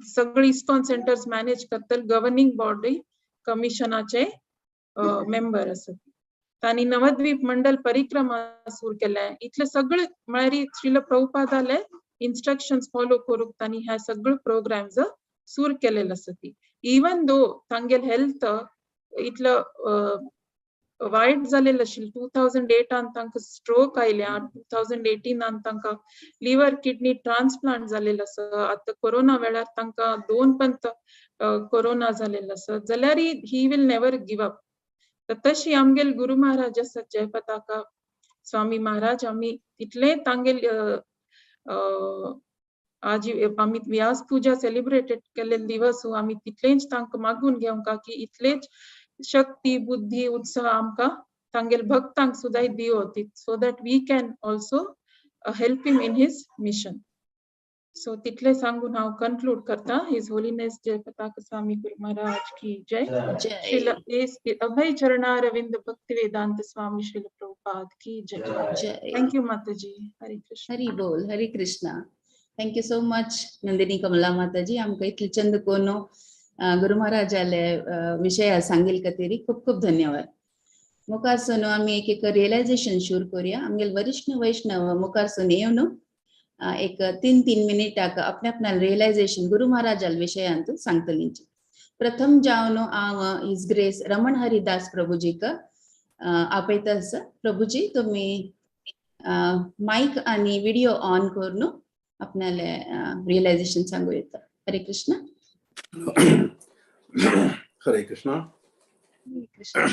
सगळी इस्कॉन सेंटर्स मॅनेज करतले गव्हर्निंग बॉडी कमिशनाचे मेंबर आसात. तांणी नवद्वीप मंडल परिक्रमा सुरू केले. इतले सगळे म्हळ्यार श्रील प्रभुपादाले इन्स्ट्रक्शन्स फॉलो करूंक तांणी हे सगळे प्रोग्राम्स सुरू केलेले आसा. ती इवन दो तांगेल हेल्थ इतलो वायट जालेलं आशिल्लें, 2008आन तांकां स्ट्रोक आयल्या, 2018आन तांकां लिवर किडनी ट्रान्सप्लांट जालेलो आसा. आतां कोरोना वेळार तांकां दोन पंत कोरोना जालेलो आसा, जाल्यार he will never give up. तर तशी आमगेल गुरु महाराज आसात जयपताका स्वामी महाराज, आमी तितले तांगेल आज आमी व्यास पूजा सेलिब्रेटेड केल्ले दिवस, आमी तितलेंच तांकां मागून घेवंक की इतलेच शक्ती, बुद्धी, उत्साह आमकां तांगेल भक्तांक सुद्दां दिवो, so that we can also help him in his mission. So तितले सांगून हांव कन्क्लूड करता. His holiness Jayapataka Swami Guru Maharaj की जय. श्रील अभय चरणारविंद भक्ति वेदांत स्वामी श्रील प्रभुपाद की जय.
जय.
Thank you Mataji. Hare Krishna.
Hari बोल. हरे Krishna. Thank you so much Nandini Kamala Mataji, आमकां इतले चंद कोनो गुरु महाराजाले विशय सांगील खातीर खूप खूप धन्यवाद. मुखार सोनू आमी एक एक रियलायझेशन सुरू करूया. आमगेले वरिष्ठ वैष्णव मुखार सून येवन एक तीन तीन मिनिटाक आपल्या आपल्या रियलायझेशन गुरु महाराजाल विशयांत सांगतली. प्रथम जावन हांव his grace Raman Haridas प्रभुजीक आपयता आसा. प्रभुजी, तुम्ही मायक आणि व्हिडिओ ऑन करून आपल्याला रियलायझेशन सांगू येता. हरे कृष्ण.
हरे कृष्णा.
कृष्ण.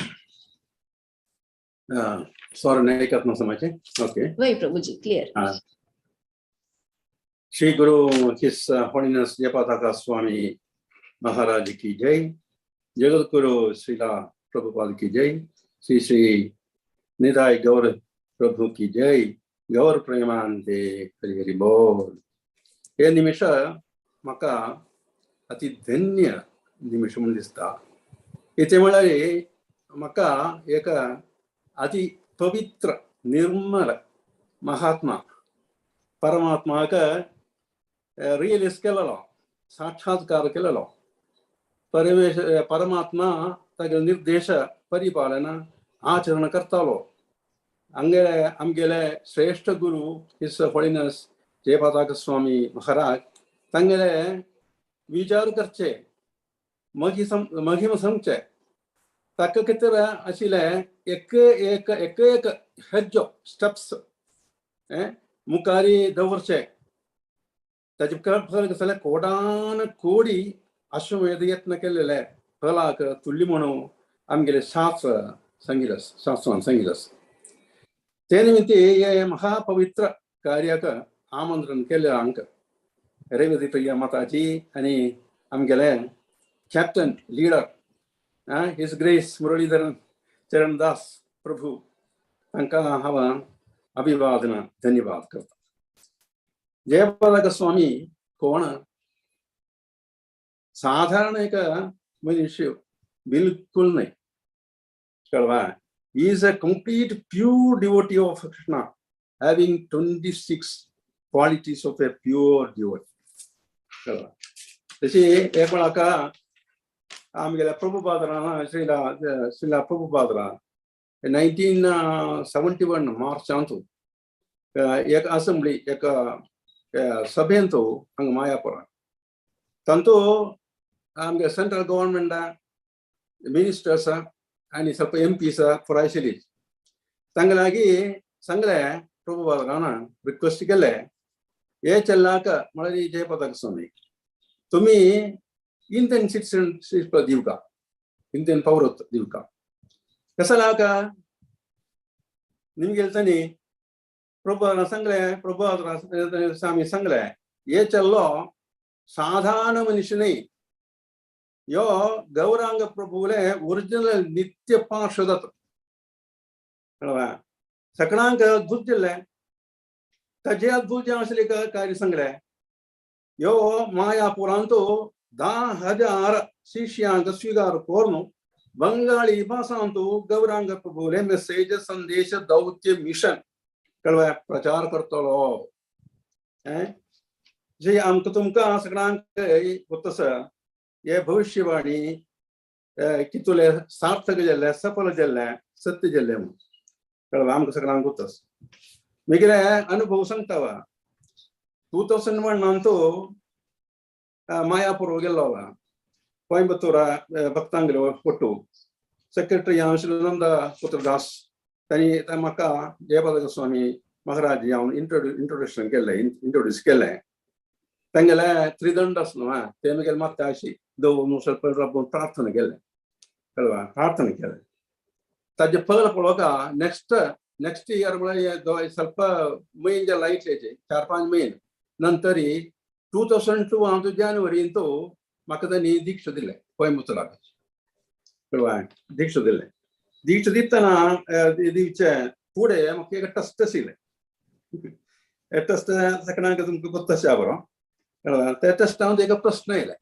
सॉरी, नाही ऐकत ना समाचे. ओके.
वय प्रभूजी, क्लिअर.
श्री गुरु his holiness Jayapataka Swami Maharaj की जय. जगत गुरु श्रीला प्रभुपाद की जय. श्री श्री निताय गौर प्रभु की जय. गौर प्रेमानंदे, हरि हरि बोल. हे निमिष म्हाका अति धन्य निमिष म्हूण दिसता. इथे म्हळ्यार म्हाका एक अति पवित्र निर्मल महात्मा परमात्माक रियलाइज केलेलो, साक्षात्कार केलेलो, परमेश परमात्मा तागेलो निर्देश परिपालन आचरण करतालो, हंगेले आमगेले श्रेष्ठ गुरु his holiness Jayapataka Swami Maharaj तांगेले विचार करचे, महिम सांगचे, ताका कितें आशिल्लें एक एक एक एक हेज्जो स्टेप्स मुखारी दवरचे. ताजे फल जाल्यार कोडान कोडी अश्वमेध यत्न केलेले फलाक तुल्ली म्हणून आमगेले शास्त्र सांगिलस, शास्त्रान सांगिलस. ते निमित्ती हे महापवित्र कार्याक आमंत्रण केले आमकां रेवती प्रिया माताजी आनी आमगेले captain leader his grace Muralidhar Charan Das Prabhu, तांकां हांव अभिवादन धन्यवाद करता. जयपताक स्वामी कोण साधारण एक मनुष्य बिल्कुल नहीं कळवा. Is a complete pure devotee of Krishna, having 26 qualities of a pure devotee. कळवा, तशी एक वेळाका आमगेल्या प्रभुपादरा, श्रीला श्रीला प्रभुपादरा 1971 मार्चांतु एक असेंब्ली, एक सभेंतु हांगा मायापुरा ತಂತು आमगे सेंट्रल गव्हर्नमेंट मिनिस्टर्स आनी ಸ್ವಲ್ಪ एम पीस पुरायशिली. तांगलागी सांगले प्रभुपादरान रिक्वेस्ट केले, हे चेल्लाक म्हळ्यार जयपताक स्वामी तुम्ही इंडियन सिटिझनशिप दिवका, इंडियन पौरत्व दिवका. कसालाक निಮ್ಗೆ ಹೇಳ್ತಾನೆ ಪ್ರಭುಪಾದ सांगले, प्रभुपाद स्वामी सांगले, हे चेल्लो साधारण मनुष्य नहीं, यो गौरांग प्रभुले ओरिजिनल नित्य पार्षदत. सकळांक अद्भुत दिल्ले, ताजे अद्भुत जे आसले कार्य सांगले, यो मायापुरांतु 10,000 शिष्यांक स्वीकार करून बंगाली भाषांतु गौरांग प्रभुले मेसेज संदेश दौत्य मिशन कळवा प्रचार करतलो. जे आमकां तुमकां सगळ्यांक गोत्तस हे भविष्यवाणी कितुले सार्थक जाल्ले, सफल जाल्ले, सत्य जाल्ले म्हणून कळवा आमकां सगळ्यांक गोत्तस. मागीर अनुभव सांगता वा 2001 अंतू मायापूर गेल्लो कोयंबತ್ತೂರ ಭಕ್ತಾಂಗಲಿ ಒಟ್ಟು ಸೆಕ್ರೆಟರಿ ಶ್ರೀನಂದ ಪುತ್ರ ದಾಸ್ तांणी म्हाका जयपताक स्वामी महाराज हांव इंट्रोडक्शन केलें, इंट्रोड्यूस केलें. तांगेले त्रिदंड आसलो ते मागीर मागता अशी दवरून ಸ್ವಲ್ಪ प्रार्थना केलें कळवा, प्रार्थना केलें. ताजे फल पळोवका नेक्स्ट नेक्स्ट इयर म्हळ्यार ಸ್ವಲ್ಪ म्हयने जे लायटलेचे 4-5 म्हयने नंतर 2002 हांव जानेवारींत म्हाका तांणी दीक्षा दिले कोयंबतूराक कळवा, दीक्षा दिले. दीक्षा दितना दिवचे फुडें म्हाका एक टेस्ट आशिल्लें. टेस्ट सगळ्यांक तुमकां गोत्त बरो कळवा. त्या टेस्टांत एक प्रश्न येयले.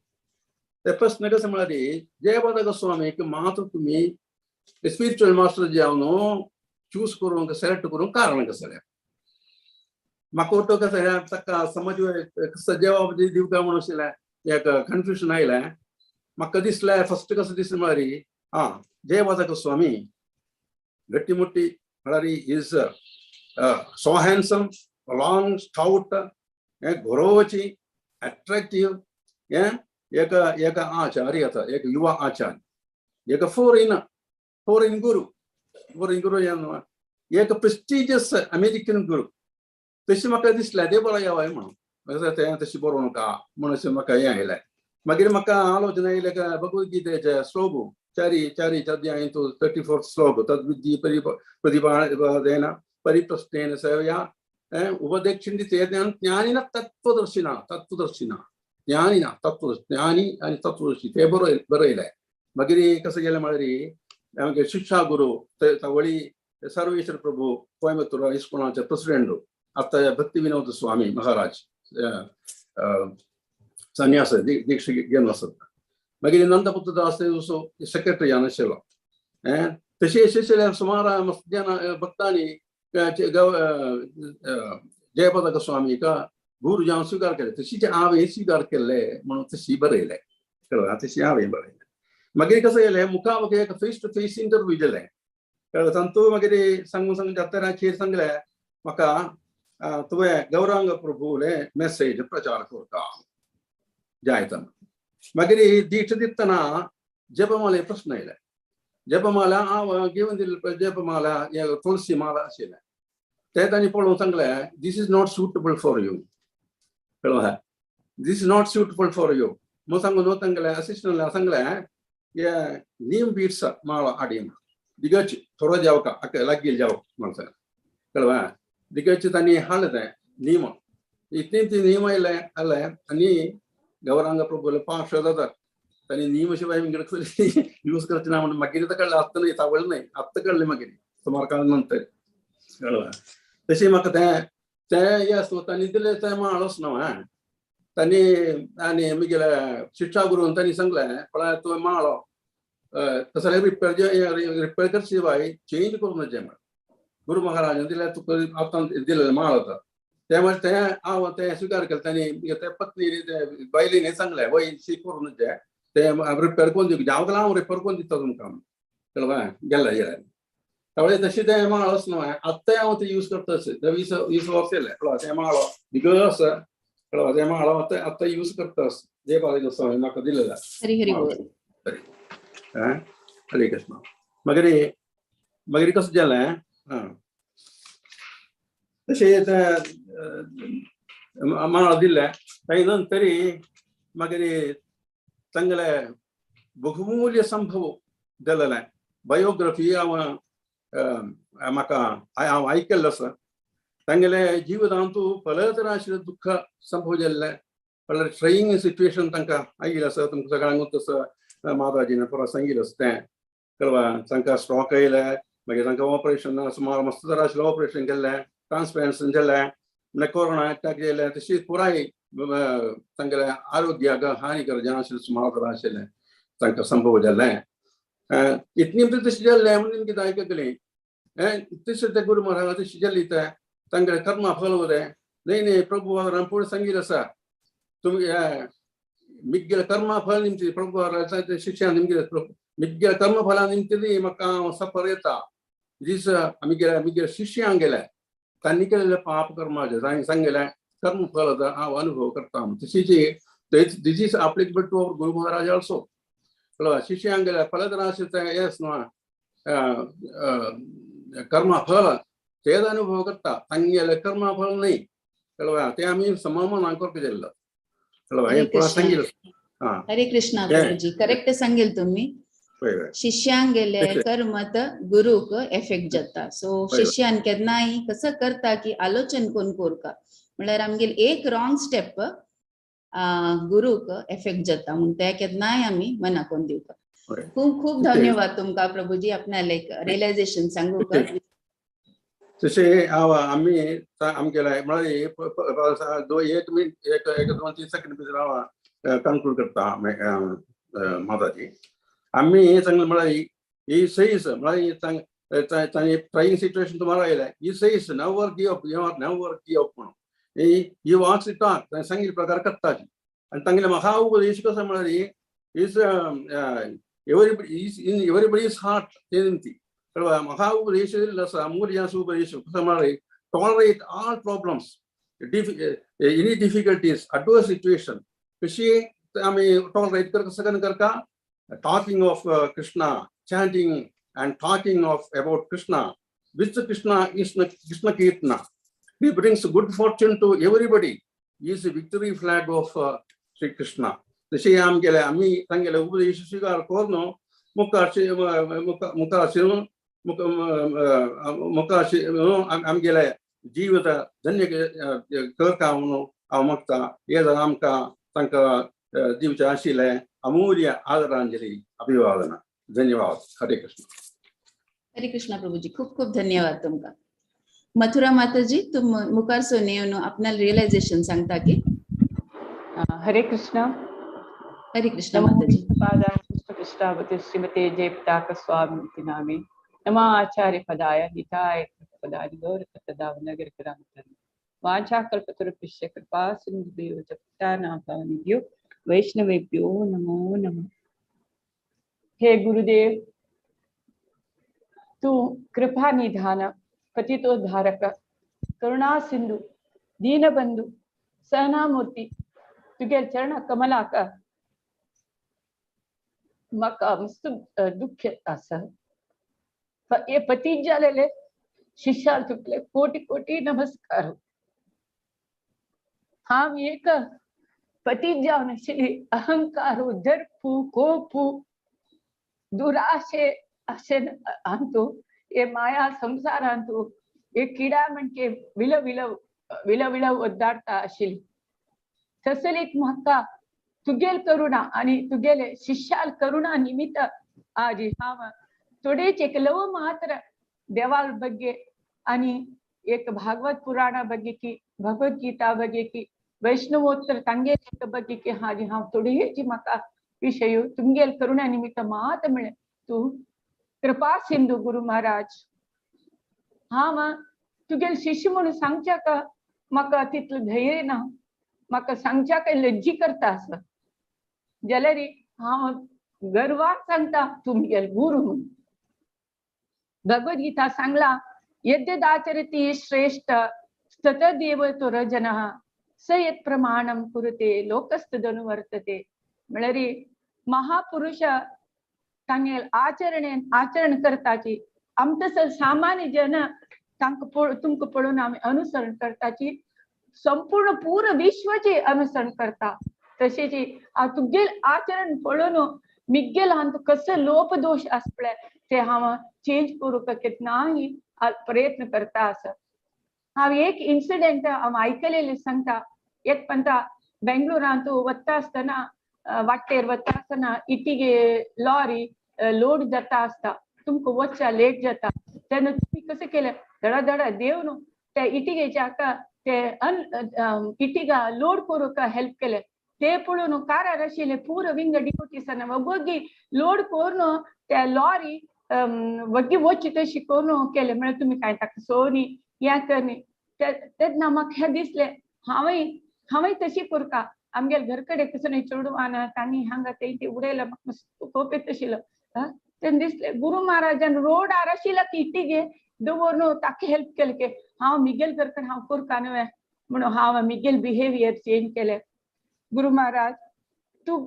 ते प्रश्न कसं म्हळ्यार जयपताक स्वामीक मात्र तुमी स्पिरिच्युअल मास्टर जे हांव न्हू चूज करूंक सिलेक्ट करूंक कारण कसलें. म्हाका वट्ट कसं ताका समज कसं जवाब दिवका म्हणून आशिल्लें एक कन्फ्युजन आयलें म्हाका. दिसलें फर्स्ट कसं दिसलें म्हळ्यार आं जयपताक स्वामी गट्टी मुट्टी म्हळ्यार is so handsome, long, stout, गोरोवची, अट्रॅक्टिव्ह एक एक आचार्य आता, एक युवा आचार्य, एक फॉरेन फॉरेन गुरु, फॉरेन गुरु, एक प्रेस्टिजियस अमेरिकन गुरु तशी म्हाका दिसलें. ते बरो येवाय म्हणून तें तशें बरोवं नाका म्हणून अशें म्हाका हें आयलें. मागीर म्हाका आलोचना येयले भगवद्गीतेचे श्लोक चारी चारी अध्यायंतु 34 श्लोक तद्विद्धि प्रतिपादेन परिप्रश्नेन सेवया उपदेक्षिन्ति ते ज्ञान ज्ञानिन तत्त्वदर्शिना तत्त्वदर्शिना ज्ञानिना तत्त्व ज्ञानी आनी तत्त्वदर्शी ते बरयले. मागीर कसं गेलें म्हळ्यार आमगे शिक्षा गुरू तवळी सर्वेश्वर प्रभू कोयंबतूर इस्कॉनाचे प्रेसिडेंट आतां भक्ती विनोद स्वामी महाराज संन्यास दीक्षा घेवन आसत. मागीर नंदपुत्र दास सेक्रेटरी आशिल्लो. तशें शिष्य सुमार जन भक्तांनी जयपताक स्वामीक गुरू जावन स्विकार केले. तशीच हांवें स्विकार केल्ले म्हणून तशी बरयलें कळ्ळें, तशी हांवें बरयलें. मागीर कसं गेलें मुखामुख एक फेस टू फेस इंटरव्यू जालें कळ्ळें. तांतू मागीर सांगून सांगून जात्तराचेर सांगलें म्हाका तुवें गौरांग प्रभुले मेसेज प्रचार करता जायता. मागीर दीक्षा दितना जपमाले प्रश्न येयले. जपमाला हांव घेवन दिल्ले जपमाला तुळसी माला आशिल्लें ते तांणी पळोवन सांगलें this is not suitable for you कळ्ळें, this is not suitable for you म्हूण सांगून न्हू तांगेलें असिस्टंट सांगलें हे नीम बीट्स माळो हाडी दिगच थोडो जावका लागीं जावक म्हणून सांगलें कळ्ळें. दिगच तांणी हाडलें तें नीम इतली ती नीम आयलें आयलें आनी गौरांग प्रभुले पांच जाता तांणी नीम शिवाय विंगड यूज करचे ना म्हणून मागीर कळ्ळें. आत्तां न्हय तावळ न्हय आत्तां कळ्ळें मागीर सुमार काळ नंतर कळ्ळें. तशें म्हाका तें तें हें आसता तांणी दिलें तें माळोच न्हू तांणी आनी म्हगेल्या शिक्षा गुरून तांणी सांगलें पळय तुवें माळो तसलें रिपेर रिपेर करचे बाय चेंज करूं नजे म्हण गुरू महाराजान दिलें तुका आतां दिलेलें माळ आतां तें मागीर तें हांव तें स्विकार केलें. तांणी ते पत्नी ते बायलेन सांगलें वय शी करूं नजे तें रिपेर करून दिवं जावं हांव रिपेर करून दिता तुमकां कळ्ळें गेलें गेलें. त्यावेळे तशें तें माळोच न्हू आत्तांय हांव तें यूज करता तें 20 20 वर्स येयलें कळ्ळें. तें माळो बिगर आसा कळ्ळें, तें माळो आतां आतां यूज करता जयपाल स्वामी म्हाका दिलेलें.
हरी हरी बोल.
हरे कृष्ण. मागीर मागीर कसं जालें तशें तें माळ दिलें ताजे नंतर मागीर तांगेले बहुमूल्य संभव दिलेलें बायोग्राफी हांव म्हाका हांव आयकल्लें आसा. तांगेले जिवितांतू पलतरा आशिल्लें दुख्ख संभव जाल्लें म्हळ्यार ट्रायींग सिट्युएशन तांकां आयिल्लें आसा. तुमकां सगळ्यांकूच तसो माताजीन परत सांगिल्लें आसा तें कळ्ळें. तांकां स्ट्रोक येयले मागीर तांकां ऑपरेशन सुमार मस्त तरा आशिल्लें ऑपरेशन केल्लें ट्रान्सप्लांटेशन जालें म्हणल्यार कोरोना अटॅक येयलें. तशी पुराय तांगेल्या आरोग्याक हानिकर जें आशिल्लें सुमार तरा आशिल्लें तांकां संभव जालें. इतली तशें जाल्लें म्हणून कितें आयकलें तशें ते गुरू महाराज तशें जाली तें तांगेलें कर्मा फल वरें न्हय न्हय प्रभु पुढे सांगिल्लें आसा तुमी मिग्गेले कर्मा फल निमती प्रभु शिक्षा निमगे मिग्गेले कर्म फला निमती म्हाका हांव सफर येता दीस आमगेले मिगेले शिष्यांक गेले तांणी केलेलें पाप कर्माचें तांणी सांगलें कर्म फल हांव अनुभव करता. तशीच this is applicable to our Guru Maharaj also. कळ्ळें शिष्यांक गेले फलतरा तें येस न्हू कर्म फल तेच अनुभव करता तांगेले कर्म फल न्हय कळ्ळें. तें आमी सममान करपाक जाल्लो कळ्ळें.
हरे
हें पुरा
कृष्ण.
सांगिल्लें.
हरे कृष्णा प्रभुजी करेक्ट सांगेल तुम्ही. शिष्यांक गेले कर्म तर गुरूक एफेक्ट जाता. सो शिष्यान केन्नाय कसं करता की आलोचन कोण करका म्हळ्यार आमगेले एक रॉंग स्टेप गुरूक एफेक्ट जाता म्हणून ते केन्नाय आमी मनाक दिवका. खूब खूब धन्यवाद तुमकां प्रभुजी आपणाले एक रियलायझेशन सांगू का.
तशें हांव आमी आमगेले म्हळ्यार एक मिनट एक एक 2-3 सेकंड भितर हांव कन्क्लूड करता माताजी. आमी सांगलें म्हळ्यार ही सहीस म्हळ्यार तांणी ट्रायींग सिट्युएशन तुम्हाला आयलें ही सहीस never give up you are never give up म्हणून ही वॉक्स it talk ताणें सांगिल्ले प्रकार करताची. आनी तांगेले म्हाका उपदेश कसो म्हळ्यार is everybody is in everybody's heart ते निमती कळ्ळें. म्हाका उपदेश दिल्लो आसा मूर्यास उपदेश कसो म्हळ्यार tolerate all problems any difficulties adverse situation कशी आमी टॉलरेट कर कसं करता talking of Krishna, chanting and talking of about Krishna, which Krishna is Krishna Kirtana. He brings good fortune to everybody. He is the victory flag of Sri Krishna. तशी आमगेले आमी तांगेले उपदेश स्वीकार करून मुखार मुखार मुखार आमगेले जीवित धन्य करता म्हणून हांव मागता. हे जर आमकां तांकां दिवचें आशिल्लें अमूल्य आदरांजली अभिवादन. धन्यवाद. हरे कृष्ण.
हरे कृष्ण प्रभुजी, खूप खूप धन्यवाद तुमका. मथुरा माताजी, तुम मुखार सोन येवन आपणाल रियलायझेशन सांगता की.
हरे कृष्ण.
हरे कृष्ण
नमो
माताजी.
विष्णुपादाय कृष्णपृष्ठावते श्रीमते जयपताक स्वामी इति नामे नमः आचार्य पदाय हिताय पदाय गौरकतदावनगर ग्रामतरे वाञ्छाकल्पतरुभ्यश्च कृपा सिन्धुभ्यो च पतितानां पावनेभ्यो वैष्णवेभ्यो नमो नमः. हे गुरुदेव, तू कृपा निधान पतितोद्धारक करुणा सिंधु दीनबंधु सहनामूर्ती तुगे चरण कमलाक म्हाका मस्त दुःख येता आसा. हे पतीत जालेले शिष्याल तुगेले कोटी कोटी नमस्कार. हांव एक पतीत जावन आशिल्ली, अहंकार दर्पू कोपू दुराशे अशें अंतू हे माया संसारांतू हे किडा म्हणजे विल विल विल विल ಒದ್ದಾಡ್ತಾ आशिल्ली. तसलीत म्हाका तुगेल करुणा आणि तुगेले शिष्याल करुणा निमित्त आज हांव थोडेच एक लव मात्र देवाल ಬಗ್ಗೆ आणि एक भागवत पुराणा ಬಗ್ಗೆ की भगवद्गीता ಬಗ್ಗೆ की वैष्णवोत्तर तांगेल ಬಗ್ಗೆ की हाजी हांव थोडेच म्हाका विशय तुमगेल करुणा निमित्त मात मेळ्ळें. तूं कृपा सिंधू गुरु महाराज. हांव तुगेल शिष्य म्हणून सांगच्याक म्हाका तितलें धैर्य ना, म्हाका सांगच्याक लज्जी करता आसा. जाल्यार हांव गर्वान सांगता तुमगेल गुरु म्हणून. भगवद्गीता सांगला यद्यदाचरती श्रेष्ठ ततदेव तो रजनः स यत् प्रमाणं कुरुते लोकस्तदनुवर्तते. म्हळ्यार महापुरुष तांगेल आचरणेन आचरण करताची आमकां सामान्य जन तांकां तुमकां पळोवन आमी अनुसरण करताची, संपूर्ण पूर्ण विश्वचे अनुसरण करता. तशेंच तुगेल आचरण पळोवन मिगेल हांतू कसो लोपदोश आसा पळय ते हांव चेंज करूंक केन्नाय प्रयत्न करता आसा. हांव एक इन्सिडेंट हांव आयकलेलें सांगता. एक पंता बेंगळुरांत वता आसतना वाटेर वता आसतना इटिगे लॉरी लोड जाता आसता, तुमकां वचच्या लेट जाता तेन्ना तुमी कशें केलें धडा धडा देव न्हू त्या इटिगेच्या हाका ते इटिगा लोड करूंक हेल्प केलें. ते पळोवन कारार आशिल्ले पुरो विंग डिपोटिसांनी वग्गी लोड करून त्या लॉरी वग्गी वचची तशी करून केलें. म्हळ्यार तुमी कांय ताका सोनी हें करनी. तेन्ना म्हाका हें दिसलें हांवूय हांवूय तशी करता. आमगेले घर कडेन कसो न्ही चेडवान तांणी हांगा ते ते उडयला म्हाका मस्त कोप येता आशिल्लो. तेन्ना दिसलें गुरु महाराजान रोडार आशिल्लो की इटिगे दवरून ताका हेल्प केलें की हांव मिगेल घर कडेन हांव करता न्हय म्हणून हांव मिगेल बिहेवियर चेंज केलें. गुरु महाराज तूं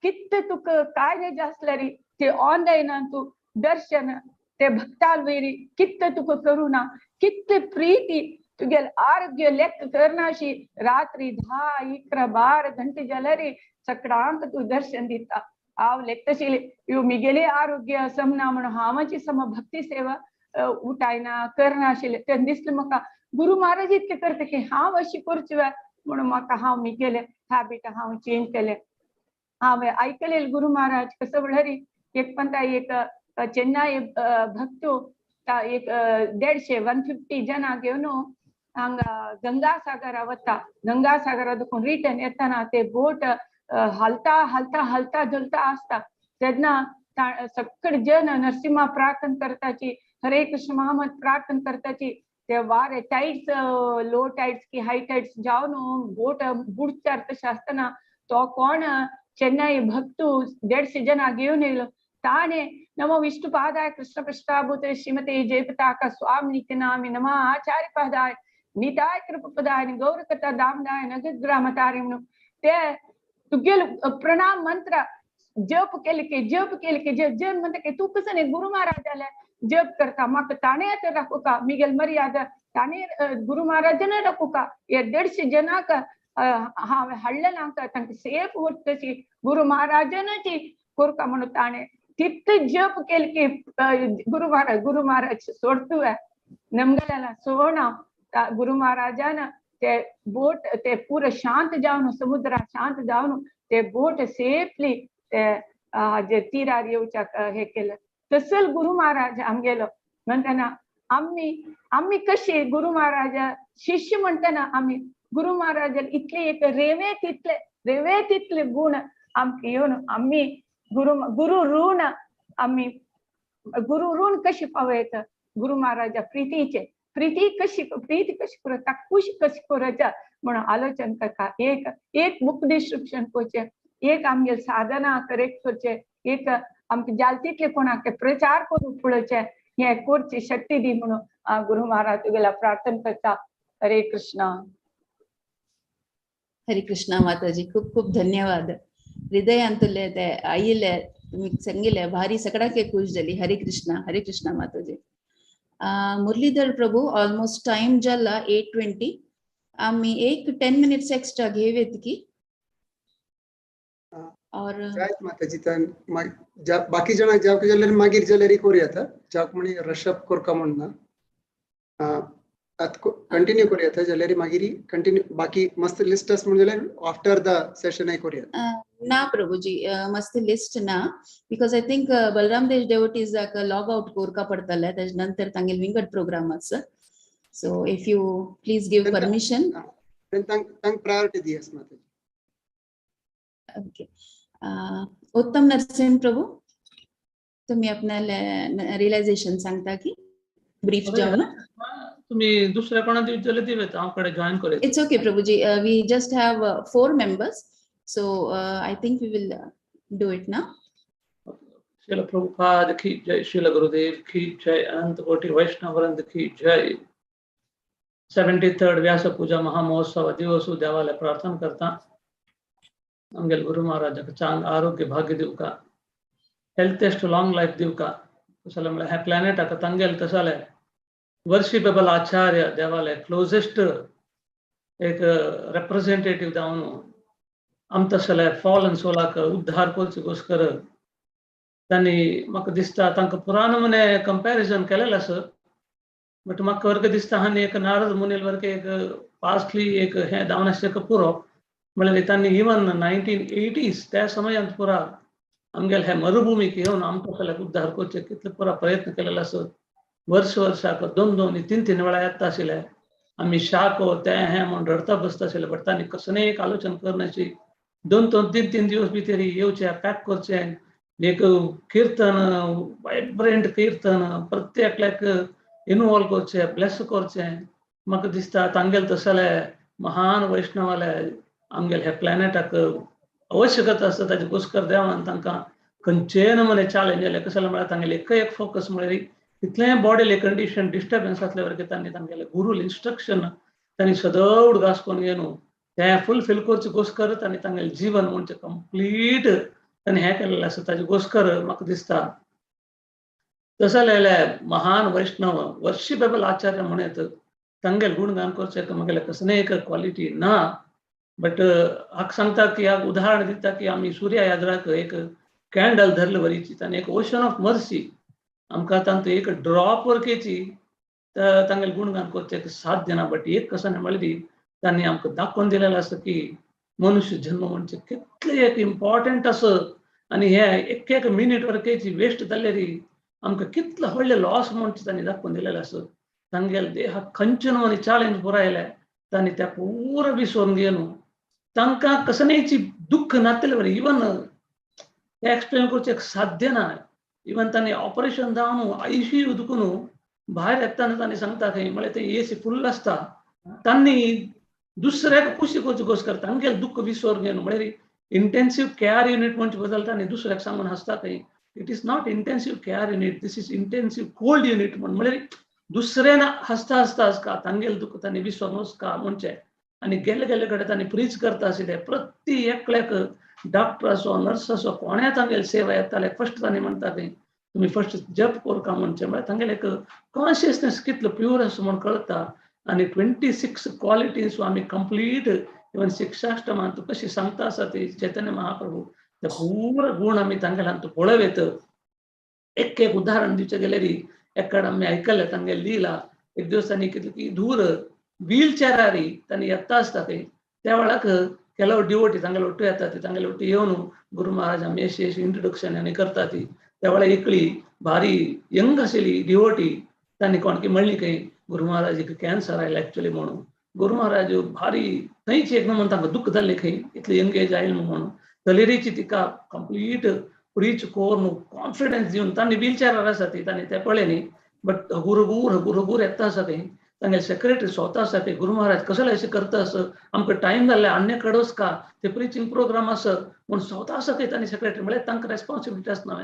कितें तुका कार्य आसल्यार ते ऑनलायनान तूं दर्शन ते भक्ताल वयरी कितें तुका करुणा कितें प्रीती तुगेल आरोग्य लेख करनाशी रात्री 10, 11, 12 घंटे जाल्यार सगळ्यांक तूं दर्शन दिता. हांव लेखतशिल्लें ह्यो मिगेले आरोग्य समना म्हणून हांवाची सम भक्ती सेवा उठायना करनाशिल्लें. तेन्ना दिसलें म्हाका गुरु महाराज इतलें करता की हांव अशी करची म्हणून म्हाका हांव मिगेले हॅबिट हांव चेंज केलें. हांवें आयकलें गुरु महाराज कसो म्हणल्यार एक पंता एक चेन्नई भक्त एक 150 150 जणां घेवन हांगा गंगासागरा वता. गंगासागरा देखून रिटर्न येतना ते बोट हालता हालता हालता धोलता आसता तेन्ना सगळे जन नरसिंहा प्रार्थना करताची, हरे कृष्ण महामंत्र प्रार्थना करताची. ते वारे टायड्स लो टायड्स की हाय टायड्स जावन बोट बुडचार तशें आसतना तो कोण चेन्नई भक्त 150 जणां घेवन येयलो. ताणे नमो विष्णुपादाय कृष्णपृष्ठाभूते श्रीमते जयपताका स्वामी नामी नमः आचार्य पदाय निताय कृपपदाय गौरकथा दामदाय नगग्रामतारी म्हणून ते तुगेल प्रणाम मंत्र जप केले की जप केले की जप जप म्हणटा की तूं कसो न्ही गुरु महाराजाले जप करता म्हाका ताणें आतां राखूका मिगेल मर्यादा ताणें गुरु महाराजान राखूका हे 150 जणांक हांवें हाडलें ना तांकां सेफ उरतशी गुरु महाराजानूच कोरका म्हणून ताणें तितले जप केले की गुरु महाराज गुरु महाराज सोडतुवे नमगेल्या सोडना. गुरु महाराजान ते बोट ते पुरे शांत जावन समुद्रा शांत जावन ते बोट सेफली ते जे तिरार येवच्याक हे केलें. तसल गुरु महाराज आमगेलो म्हणटना आमी आमी कशी गुरु महाराजा शिष्य म्हणटना आमी गुरु महाराजा इतले एक रेवेत इतले रेवेत इतले गुण आमकां येवन आमी गुरु गुरु ऋण आमी गुरु ऋण कशी पावयता गुरु महाराजा प्रितीचे प्रीती कशी प्रीती कशी करता खुश कशी करता म्हणून आलोचन करता. एक एक बुक डिस्क्रिप्शन करचें, एक आमगे साधना करेक्ट करचें, एक आमकां जाल तितले कोणाक प्रचार करूंक पळोवचें, हें करची शक्ती दी म्हणून गुरु महाराज तुगेला प्रार्थना करता. हरे कृष्णा.
हरे कृष्णा माताजी, खूप खूप धन्यवाद. हृदयांतुले ते आयिल्ले तुमी सांगिल्ले भारी सगळ्याक खुश जाली. हरे कृष्णा. हरे कृष्णा माताजी. मुरलीधर प्रभू, ऑलमोस्ट टाइम जाला 8:20. आमी एक 10 मिनिट्स एक्स्ट्रा घेवेत की और
माताजी बाकी जण जावक जाल्यार मागीर जाल्यार करूया जावक म्हणी रशप करका म्हण ना आतां कंटिन्यू करूया जाल्यार मागीर कंटिन्यू बाकी मस्त लिस्ट आसा म्हण जाल्यार आफ्टर the session करूया.
ना प्रभुजी, मस्त लिस्ट ना, because I think Balram Desh डेवोटीजाक log out करका पडटले तेजे नंतर तांगेले विंगड प्रोग्राम आसा. So if you please give permission
तांकां प्रायोरिटी दी आसा माताजी.
ओके. उत्तम नरसिंह प्रभू, तुम्ही आपल्याला रियलायझेशन सांगता की ब्रीफ जावन
तुम्ही दुसऱ्या कोणा दिवचले दिवेत हांव कडेन जॉईन करूं.
It's okay Prabhuji, we just have 4 members, so I think we will do it now.
Srila Prabhupada की जय, श्रील गुरुदेव की जय, अनंत कोटि वैष्णव वृंद की जय. 73rd व्यास पूजा महामहोत्सव दिवस देवाला प्रार्थना करता आमगेले गुरु महाराजाक चांग आरोग्य भाग्य दिवका, हेल्थेस्ट लांग लायफ दिवका. कसले म्हळ्यार ह्या प्लॅनेटाक तांगेले तसले वर्शिपेबल आचार्य देवाले क्लोजेस्ट एक रेप्रेझेंटेटिव्ह जावन आम तसले फॉलन सोलाक उद्धार करचे गोस्कर तांणी म्हाका दिसता तांकां पुराण मने कंपॅरिजन केलेलें आसा. बट म्हाका वर्ग दिसता आनी एक नारद मुनील वर्ग एक पास्टली एक हें जावन आसचें पुरो म्हळ्यार तांणी इवन 1980s त्या समयांत पुरा आमगेले हे मरुभूमीक येवन आमकां सगळ्याक उद्धार करचे कितले पुरा प्रयत्न केलेलो आसा. वर्स वर्साक 2 2 3 3 वेळा येता आशिल्ले आमी शाको ते हें म्हूण रडता बसता आशिल्ले. बट तांणी कसलें एक आलोचन करण्याची 2 2 3 3 दिवस भितर येवचे पॅक करचे एक किर्तन वायब्रंट किर्तन प्रत्येकल्याक इनवॉल्व करचे ब्लेस करचे. म्हाका दिसता तांगेले तसले महान वैष्णवाले आमगेले ह्या प्लॅनेटाक आवश्यकता आसा. ताजे गोस्कर देवान तांकां खंयचेय नमुने चॅलेंज आयले कसले म्हळ्यार तांगेले एक एक फोकस म्हळ्यार इतलें बॉडीले कंडिशन डिस्टर्बन्स आसले वरके तांणी तांगेले गुरूल इन्स्ट्रक्शन तांणी सदवड घास करून घेवन तें फुलफील करचे गोस्कर तांणी तांगेलें जीवन म्हणजे कंप्लीट तांणी हें केलेलें आसा. ताजे गोस्कर म्हाका दिसता तसले महान वैष्णव वर्शिपेबल आचार्य म्हणत तांगेले गुणगान करचें म्हगेलें कसलें एक क्वॉलिटी ना. बट हाका सांगता की हाका उदाहरण दिता की आमी सुर्या याद्राक एक कॅन्डल धरले वरीची तांणी एक ओशन ऑफ मर्सी आमकां तांतूं एक ड्रॉप वरकेची तांगेले गुणगान करचें साध्य ना. बट एक कसं म्हणली तांणी आमकां दाखोवन दिलेलें आसा की मनुष्य जन्म म्हणजे कितले एक इम्पॉर्टंट आसा आनी हे एक एक मिनीट वरकेची वेस्ट जाल्यार आमकां कितलो व्हडले लॉस म्हणजे तांणी दाखोवन दिलेलें आसा. तांगेले देहाक खंयचे आनी चॅलेंज पुरायले तांणी त्या पुरो विसरून घेवन तांकां कसलेंच दुख्ख नातले बरें इवन ते एक्सप्लेन करचें साध्य ना. इवन तांणी ऑपरेशन जावन आयसीयू दुखून भायर येतना तांणी सांगता खंय म्हळ्यार ते एसी फुल्ल आसता तांणी दुसऱ्याक खुशी करची गोश्ट करता तांगेले दुख्ख विसरून घेवन म्हळ्यार इंटेन्सीव केअर युनिट म्हणजे बदलता आनी दुसऱ्याक सांगून हांसता खंय it is not intensive care unit, this is intensive cold unit म्हण म्हळ्यार दुसऱ्यान हांसता हांसता आसता तांगेले दुख्ख तांणी विसरून वचका म्हणचें. आनी गेल्ले गेल्ले कडेन तांणी प्रीच करता आशिल्ले प्रति एकल्याक डॉक्टर असो नर्स असो कोणें तांगेले सेवा येताले फर्स्ट तांणी म्हणटा खंय तुमी फर्स्ट जप करका म्हणचें. म्हळ्यार तांगेले एक कॉन्शियसनेस कितलो प्युअर आसा म्हण कळटा. आनी 26 क्वॉलिटीज आमी कंप्लीट इवन शिक्षाष्टमान कशी सांगता आसा ती चैतन्य महाप्रभू ते पूरा गुण आमी तांगेले हातूंत पळोवं. एक एक उदाहरण दिवचें गेल्यार एकाड आमी आयकलें तांगेले लिला, एक दिवस तांणी कितली की धूर व्हील चेरारी तांणी येता आसता ते त्या वेळाक ಕೆಲವು ಡಿವೋಟಿ तांगेले ಒಟ್ಟು येता ती तांगेले ಒಟ್ಟು येवन गुरु महाराज आमी अशी अशी इंट्रोडक्शन आनी करता ती. त्या वेळार एकली भारी यंग आशिल्ली डिवोटी तांणी कोणकी म्हणली खंय गुरु महाराज कॅन्सर आयला एक्चुअली म्हणून. गुरु महाराज भारी थंयच एक म्हणून तांकां दुःख जाल्लें खंय इतले यंग एज आयल म्हणून. तलेरीची तिका कंप्लीट प्रीच करून कॉन्फिडन्स दिवन तांणी व्हील चेरार आसा ती तांणी तें पळय न्ही, बट हगूर हगूर हगूर हगूर येता आसा थंय. तांगेले सेक्रेटरी स्वता आसा ते गुरु महाराज कसले अशें करता आस आमकां टायम जाल्ले अन्य कडोस का ते प्रिचींग प्रोग्राम आसा म्हूण स्वता आसा थंय तांणी सेक्रेटरी म्हळ्यार तांकां रेस्पॉन्सिबिलिटी आसना.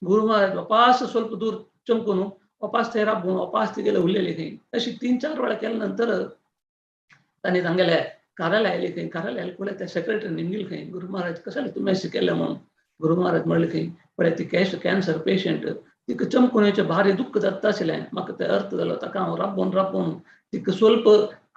गुरु महाराज वापास स्वल्प दूर चमकून वापास थंय राबून वापास तिगेले उरलेले खंय. अशी 3-4 वेळा केल्या नंतर तांणी तांगेले कार्यालय आयले खंय. कार्यालय आयले पळय त्या सेक्रेटरी निमगील खंय गुरु महाराज कसले तुमी अशें केलें म्हणून. गुरु महाराज म्हणले खंय पळय ती कॅन्सर पेशंट तिका चमकून येवचें भारी दुःख जाता आशिल्लें, म्हाका तें अर्थ जालो ताका हांव राबोवन राबोवन तिका स्वल्प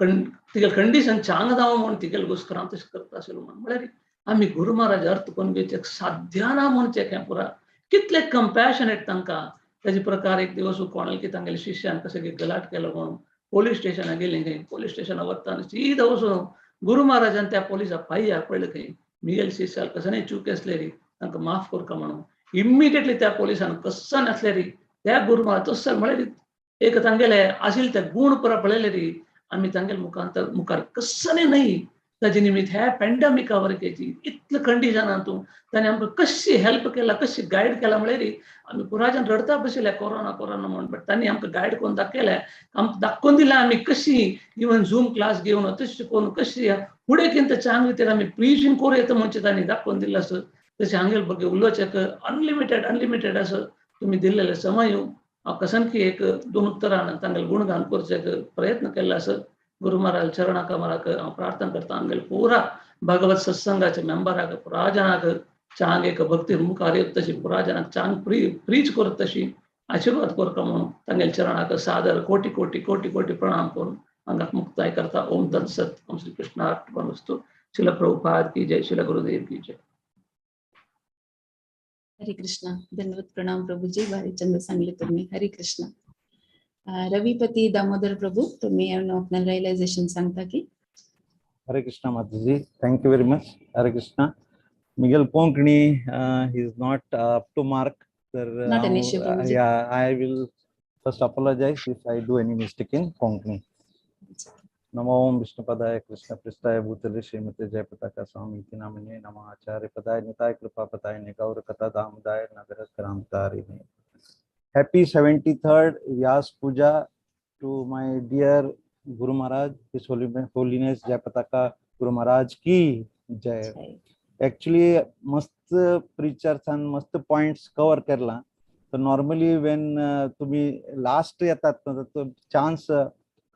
तिगेलें कंडिशन चांग जावं म्हूण तिगेले गोस्कर हांव तशें करता आशिल्लो म्हणून. म्हळ्यार आमी गुरु महाराज अर्थ करून घेवचें साध्य ना म्हणचें हें पुरा कितलें कंपॅशनेट तांकां. ताजे प्रकार एक दिवस कोणाल की तांगेले शिष्यान कशें गलाट केलो म्हणून पोलीस स्टेशनाक गेलीं खंय. पोलीस स्टेशनाक वता आनी सीधा वचून गुरु महाराजान त्या पोलिसा पांयार पडले खंय, मिगेल शिष्याक कसलें चूक आसलेली तांकां माफ करका म्हणून. इमिडिएटली त्या पोलिसान कसो नासले री त्या गुरु महाराज तसो म्हळ्यार एक तांगेले आशिल्ले ते गुण पुरा पळयले री आमी तांगेले मुखार मुखार कसले न्हय. ताजे निमित्त ह्या पॅन्डेमिका वरकेची इतले कंडिशनान तूं ताणें आमकां कशी हेल्प केला कशी गायड केला म्हळ्यार आमी पुराच्यान रडता बशिल्ले कोरोना कोरोना म्हणून, बट तांणी आमकां गायड करून दाखयलें, आमकां दाखोवन दिलें आमी कशी इवन झूम क्लास घेवन तशें करून कशी फुडें कितें चांग भितर आमी प्रिचींग करूं येता म्हणचें तांणी दाखोवन दिलें आसा. तशें हांगेले भुरगे उलोवचें अनलिमिटेड अनलिमिटेड आसा. तुमी दिल्लेले समय हांव कसनकी एक दोन उत्तरान तांगेले गुणगान करचें प्रयत्न केल्लो आसा. गुरु महाराज चरणा कमराक हांव प्रार्थना करता हांगेले पुरा भगवत सत्संगाचे मेंबराक पुरा जणांक चांग एक भक्ती मुखार येत तशी पुरा जणांक चांग प्रीच करत तशी आशिर्वाद करता म्हणून तांगेले चरणाक सादर कोटी कोटी कोटी कोटी प्रणाम करून हांगाक मुक्ताय करता. ओम तत्सत. ओम श्री कृष्णार्पणमस्तु. श्रील प्रभुपाद की जय. श्रील गुरुदेव की जय.
हरे कृष्णा. धन्यवाद प्रणाम प्रभूजी, भारी चंद सांगले तुम्ही. हरे कृष्णा. रविपती दामोदर प्रभू, तुम्ही आपल्याला रिअलायझेशन सांगता की.
Hare Krishna Mataji, thank you very much. Hare Krishna. Miguel Konkani is not up to mark. Sir,
Not an issue, Prabhuji.
Yeah, I will first apologize if I do any mistake in Konkani. Namo Om Vishnupadaya Krishna Pristaya Bhutale Srimate Jayapataka Swami Iti Namine Namo Acharya Padaya Nitai Kripa Padaya Gaura Katha Damodaya Nagara Kramtarine. Happy 73rd Vyas Puja to my dear Guru Maharaj, His Holiness Jayapataka Guru Maharaj ki Jai. Actually, mast preachers and mast points cover kerla. So normally when तुम्ही last येतात तो chance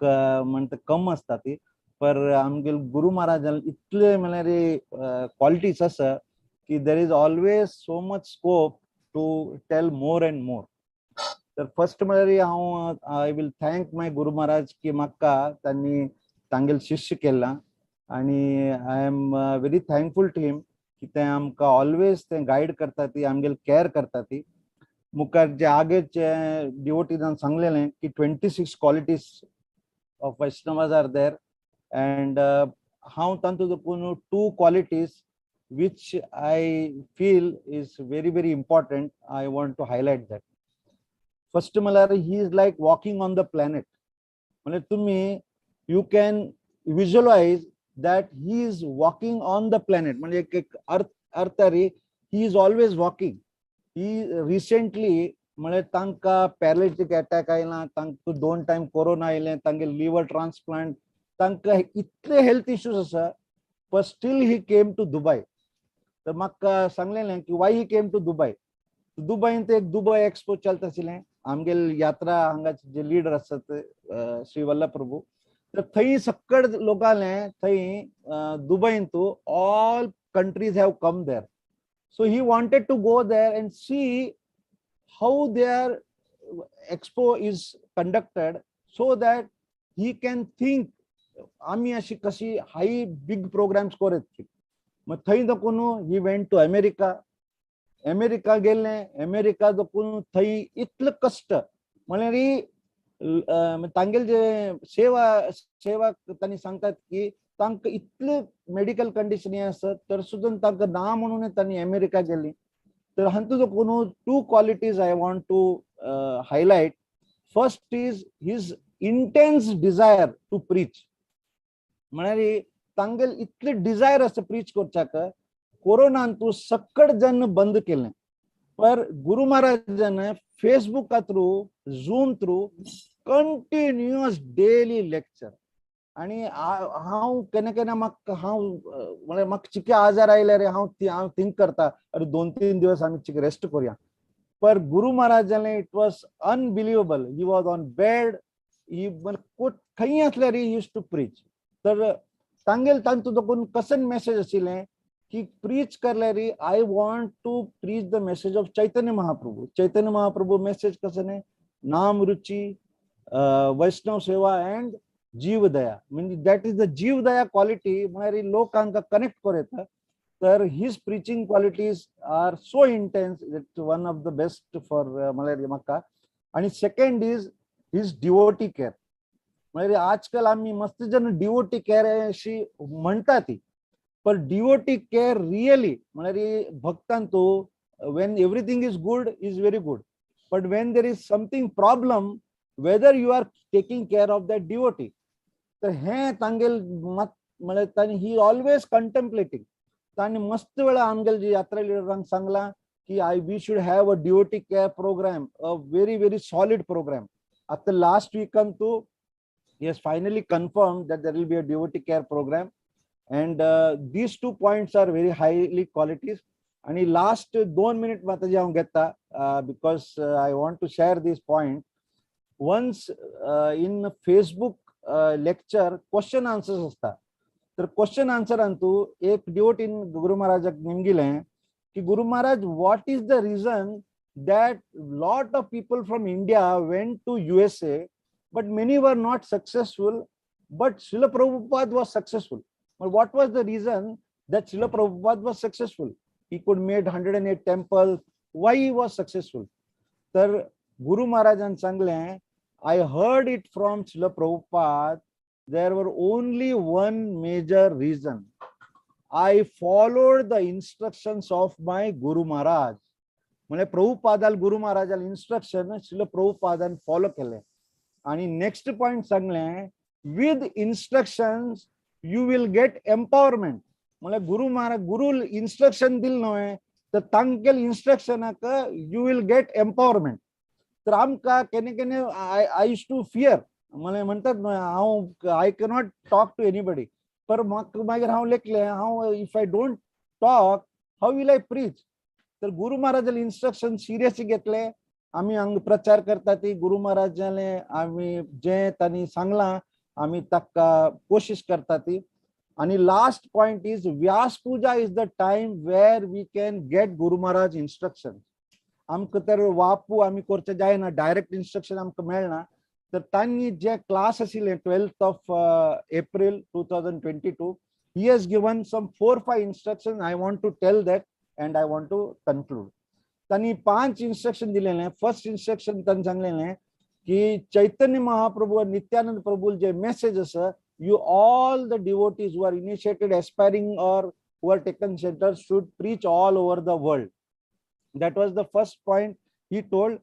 म्हणता कम असता ती, पर आमगे गुरु महाराजान इतले म्हळ्यार qualities आसा की there is always so much scope to tell more and more. तर फर्स्ट म्हळ्यार हांव I will thank my Guru Maharaj की म्हाका तांणी तांगेले शिष्य केला आनी I am very thankful to him की ते आमकां ऑलवेज ते गायड करता ती, आमगेले कॅर करता ती. मुखार जे आगेचे डिवोटीजान सांगलेलें की 26 qualities of Vaishnavas are there, and हांव तांतूं देखून 2 qualities which I feel is very very important, I want to highlight that. First म्हळ्यार he is like walking on the planet. म्हणजे तुम्ही you can visualize that he is walking on the planet. म्हणजे एक अर्थारी he is always walking. He recently म्हळ्यार तांकां पॅरालिटीक attack आयला, तांकां 2 time corona आयलें, तांगे लिवर ट्रान्सप्लांट, तांकां इतले हेल्थ इश्यूज आसा, but still he came to Dubai. तर म्हाका सांगलेलें की why he came to Dubai. दुबयन ते एक दुबय एक्सपो चलता आशिल्लें, आमगेले यात्रा हांगाचे जे लिडर आसात श्री वल्लभ प्रभू, तर थंय सक्कड लोकांले थंय दुबयन तूं all countries have come there. So he wanted to go there and see how their expo is conducted so that he can think आमी अशी कशी हाय बिग प्रोग्राम्स करत. मग थंय दकून he went to America. America गेले, अमेरिका दकून थंय इतले कश्ट म्हळ्यार तांगेले जे सेवा सेवा तांणी सांगतात की तांकां इतले मेडिकल कंडिशन हे आसत तर सुद्दां तांकां ना म्हणून तांणी अमेरिका गेली. तर हातूंत दकून two qualities I want to highlight. First is his intense desire to preach. म्हळ्यार तांगेल इतले डिझायर आसा प्रीच करच्याक. कोरोनान तूं सकड जन बंद केलें, पर गुरु महाराजान फेसबुका through, Zoom through continuous daily lecture. आणि हांव केन्ना केन्ना म्हाका हांव म्हळ्यार म्हाका चिके आजार आयल्यार हांव थिंक करता, अरे 2-3 दिवस आमी चिके रेस्ट करूया. पर गुरु महाराजाले it was unbelievable. He was on bed, he खंय आसल्यार he use to preach. तर तांगेल तांतू दोकून कसन मेसेज आशिल्लें की preach करल्यार I want to preach the message of Chaitanya Mahaprabhu. Chaitanya Mahaprabhu message कसं नाम रुची, वैष्णव सेवा अँड जीवदया. म्हणजे that is the जीवदया क्वालिटी म्हळ्यार लोकांक कनेक्ट करूं येता. तर his preaching qualities are so intense, it's one of the best for म्हळ्यार म्हाका. आणि second is his devotee care. म्हळ्यार आजकाल आमी मस्त जण डिवोटी केअर अशी म्हणटा ती, पण डिवोटी केअर रियली म्हळ्यार भक्तांतू when everything is good is very good, but when there is something problem, whether you are taking care of that devotee. तर हे तांगेल मत म्हळ्यार तांणी ही ऑलवेज कंटेम्पलेटींग. तांणी मस्त वेळा आमगेल जी यात्रा लिडरांक सांगला की I we should have a devotee care program, a very very solid program. आता लास्ट वीकान तू he has finally confirmed that there will be a devotee care program, and these 2 points are very highly qualities. आणि last 2 minute माताजी हांव घेता because I want to share this point. Once in Facebook lecture question answers असता, तर question आन्सरान तू एक डिवोटीन गुरु महाराजाक निमगिलें की Guru Maharaj, what is the reason that lot of people from India went to USA but many were not successful, but Srila Prabhupada was successful? But what was the reason that Srila Prabhupada was successful? He could made 108 temples. Why he was successful? तर गुरु महाराजान सांगलें, I heard it from Srila Prabhupada, there were only one major reason. I followed the instructions of my Guru Maharaj. म्हणजे प्रभुपादाल गुरु महाराजाल instruction Srila प्रभुपादान follow केले. आणि next point सांगलें, with instructions you will get empowerment. म्हळ्यार गुरु महाराज गुरु instruction दिल न्हय तर तांगेल इन्स्ट्रक्शनाक you will get empowerment. तर आमकां केन्ना केन्ना I use to fear, म्हळ्यार म्हणटात न्हय हांव I cannot talk to anybody. पर म्हाका मागीर हांव लेखलें, हांव if I don't talk how will I preach. तर गुरु महाराजाले इन्स्ट्रक्शन सिरियसली घेतले, आमी हांगा प्रचार करता ती गुरु महाराजाले आमी जे तांणी सांगलां आमी ताका कोशिश करता ती. आणि last point is Vyas Puja is the time where we can get Guru Maharaj instruction. आमकां तर वापू आमी करचें जायना, डायरेक्ट इन्स्ट्रक्शन आमकां मेळना. तर तांणी जे क्लास आशिल्ले 12th of April 2022, he has given some 4-5 instruction. I want to tell that and I want to conclude. तांणी 5 इन्स्ट्रक्शन दिलेले. फर्स्ट इन्स्ट्रक्शन तांणी सांगलेले की चैतन्य महाप्रभू आणि नित्यानंद प्रभू जे मेसेज आसा, you all the devotees who are initiated, aspiring or who are taken shelter should preach all over the world. That was the first point he told.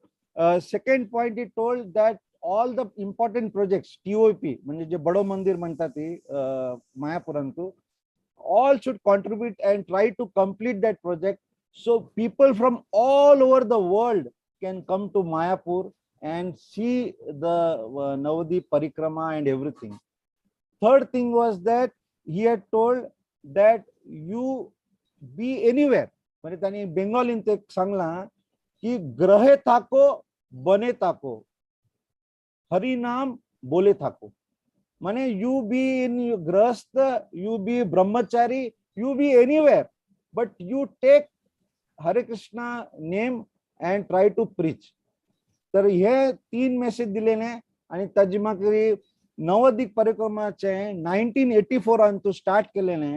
Second point he told that all the important projects, TOP, म्हणजे जे बडो मंदिर म्हणतात ते मायापुरांतू, all should contribute and try to complete that project so people from all over the world can come to Mayapur and see the Navadip Parikrama and everything. Third thing was that he had told that you be anywhere. म्हणजे त्यांनी बेंगॉलीन ते सांगला की ग्रहे थाको बने थाको हरिनाम बोले थाको. माने you be in grihastha, you be brahmachari, you be anywhere, but you take Hare Krishna name and try to preach. तर हे 3 मेसेज दिलेले आणि ताजी मागीर नवदीप परिक्रमाचे 1984 तू स्टार्ट केलेले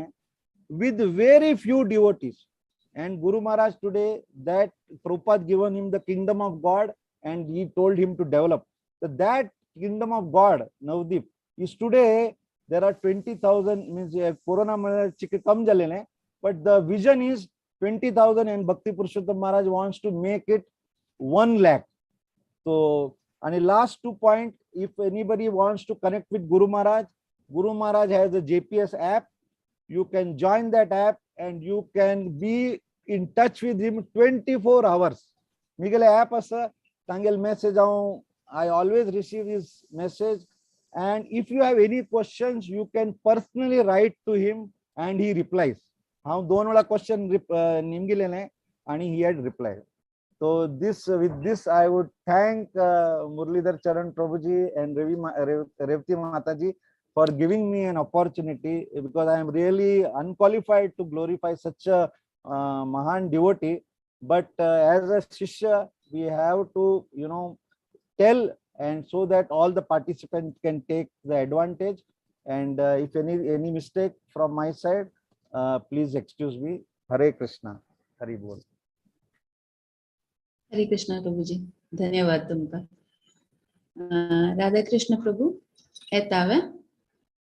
with very few devotees. And Guru Maharaj today, that Prabhupada given him the kingdom of God and he told him to develop. So that kingdom of God, Navdeep, is today there are 20,000, means Corona कम झालेले, but the vision is 20,000 and Bhakti Purushottam Maharaj wants to make it 1 lakh. So, and last 2 point, if anybody wants to connect with Guru Maharaj, Guru Maharaj has a JPS app. You can join that app and you can be in touch with him 24 hours. मिगेले app आसा, तांगेले message हांव, I always receive his message. And if you have any questions, you can personally write to him and he replies. हांव दोन वेळा question निमगिलेले आणि he had replied. So this, with this, I would thank Murlidhar Charan Prabhuji and Revati Mataji for giving me an opportunity, because I am really unqualified to glorify such a Mahan devotee. But as a Shishya, we have to tell, and so that all the participants can take the advantage. And if any mistake from my side, please excuse me. Hare Krishna. Hari Bol.
Hare Krishna Prabhuji, धन्यवाद तुमका. राधा कृष्ण प्रभू येतावे.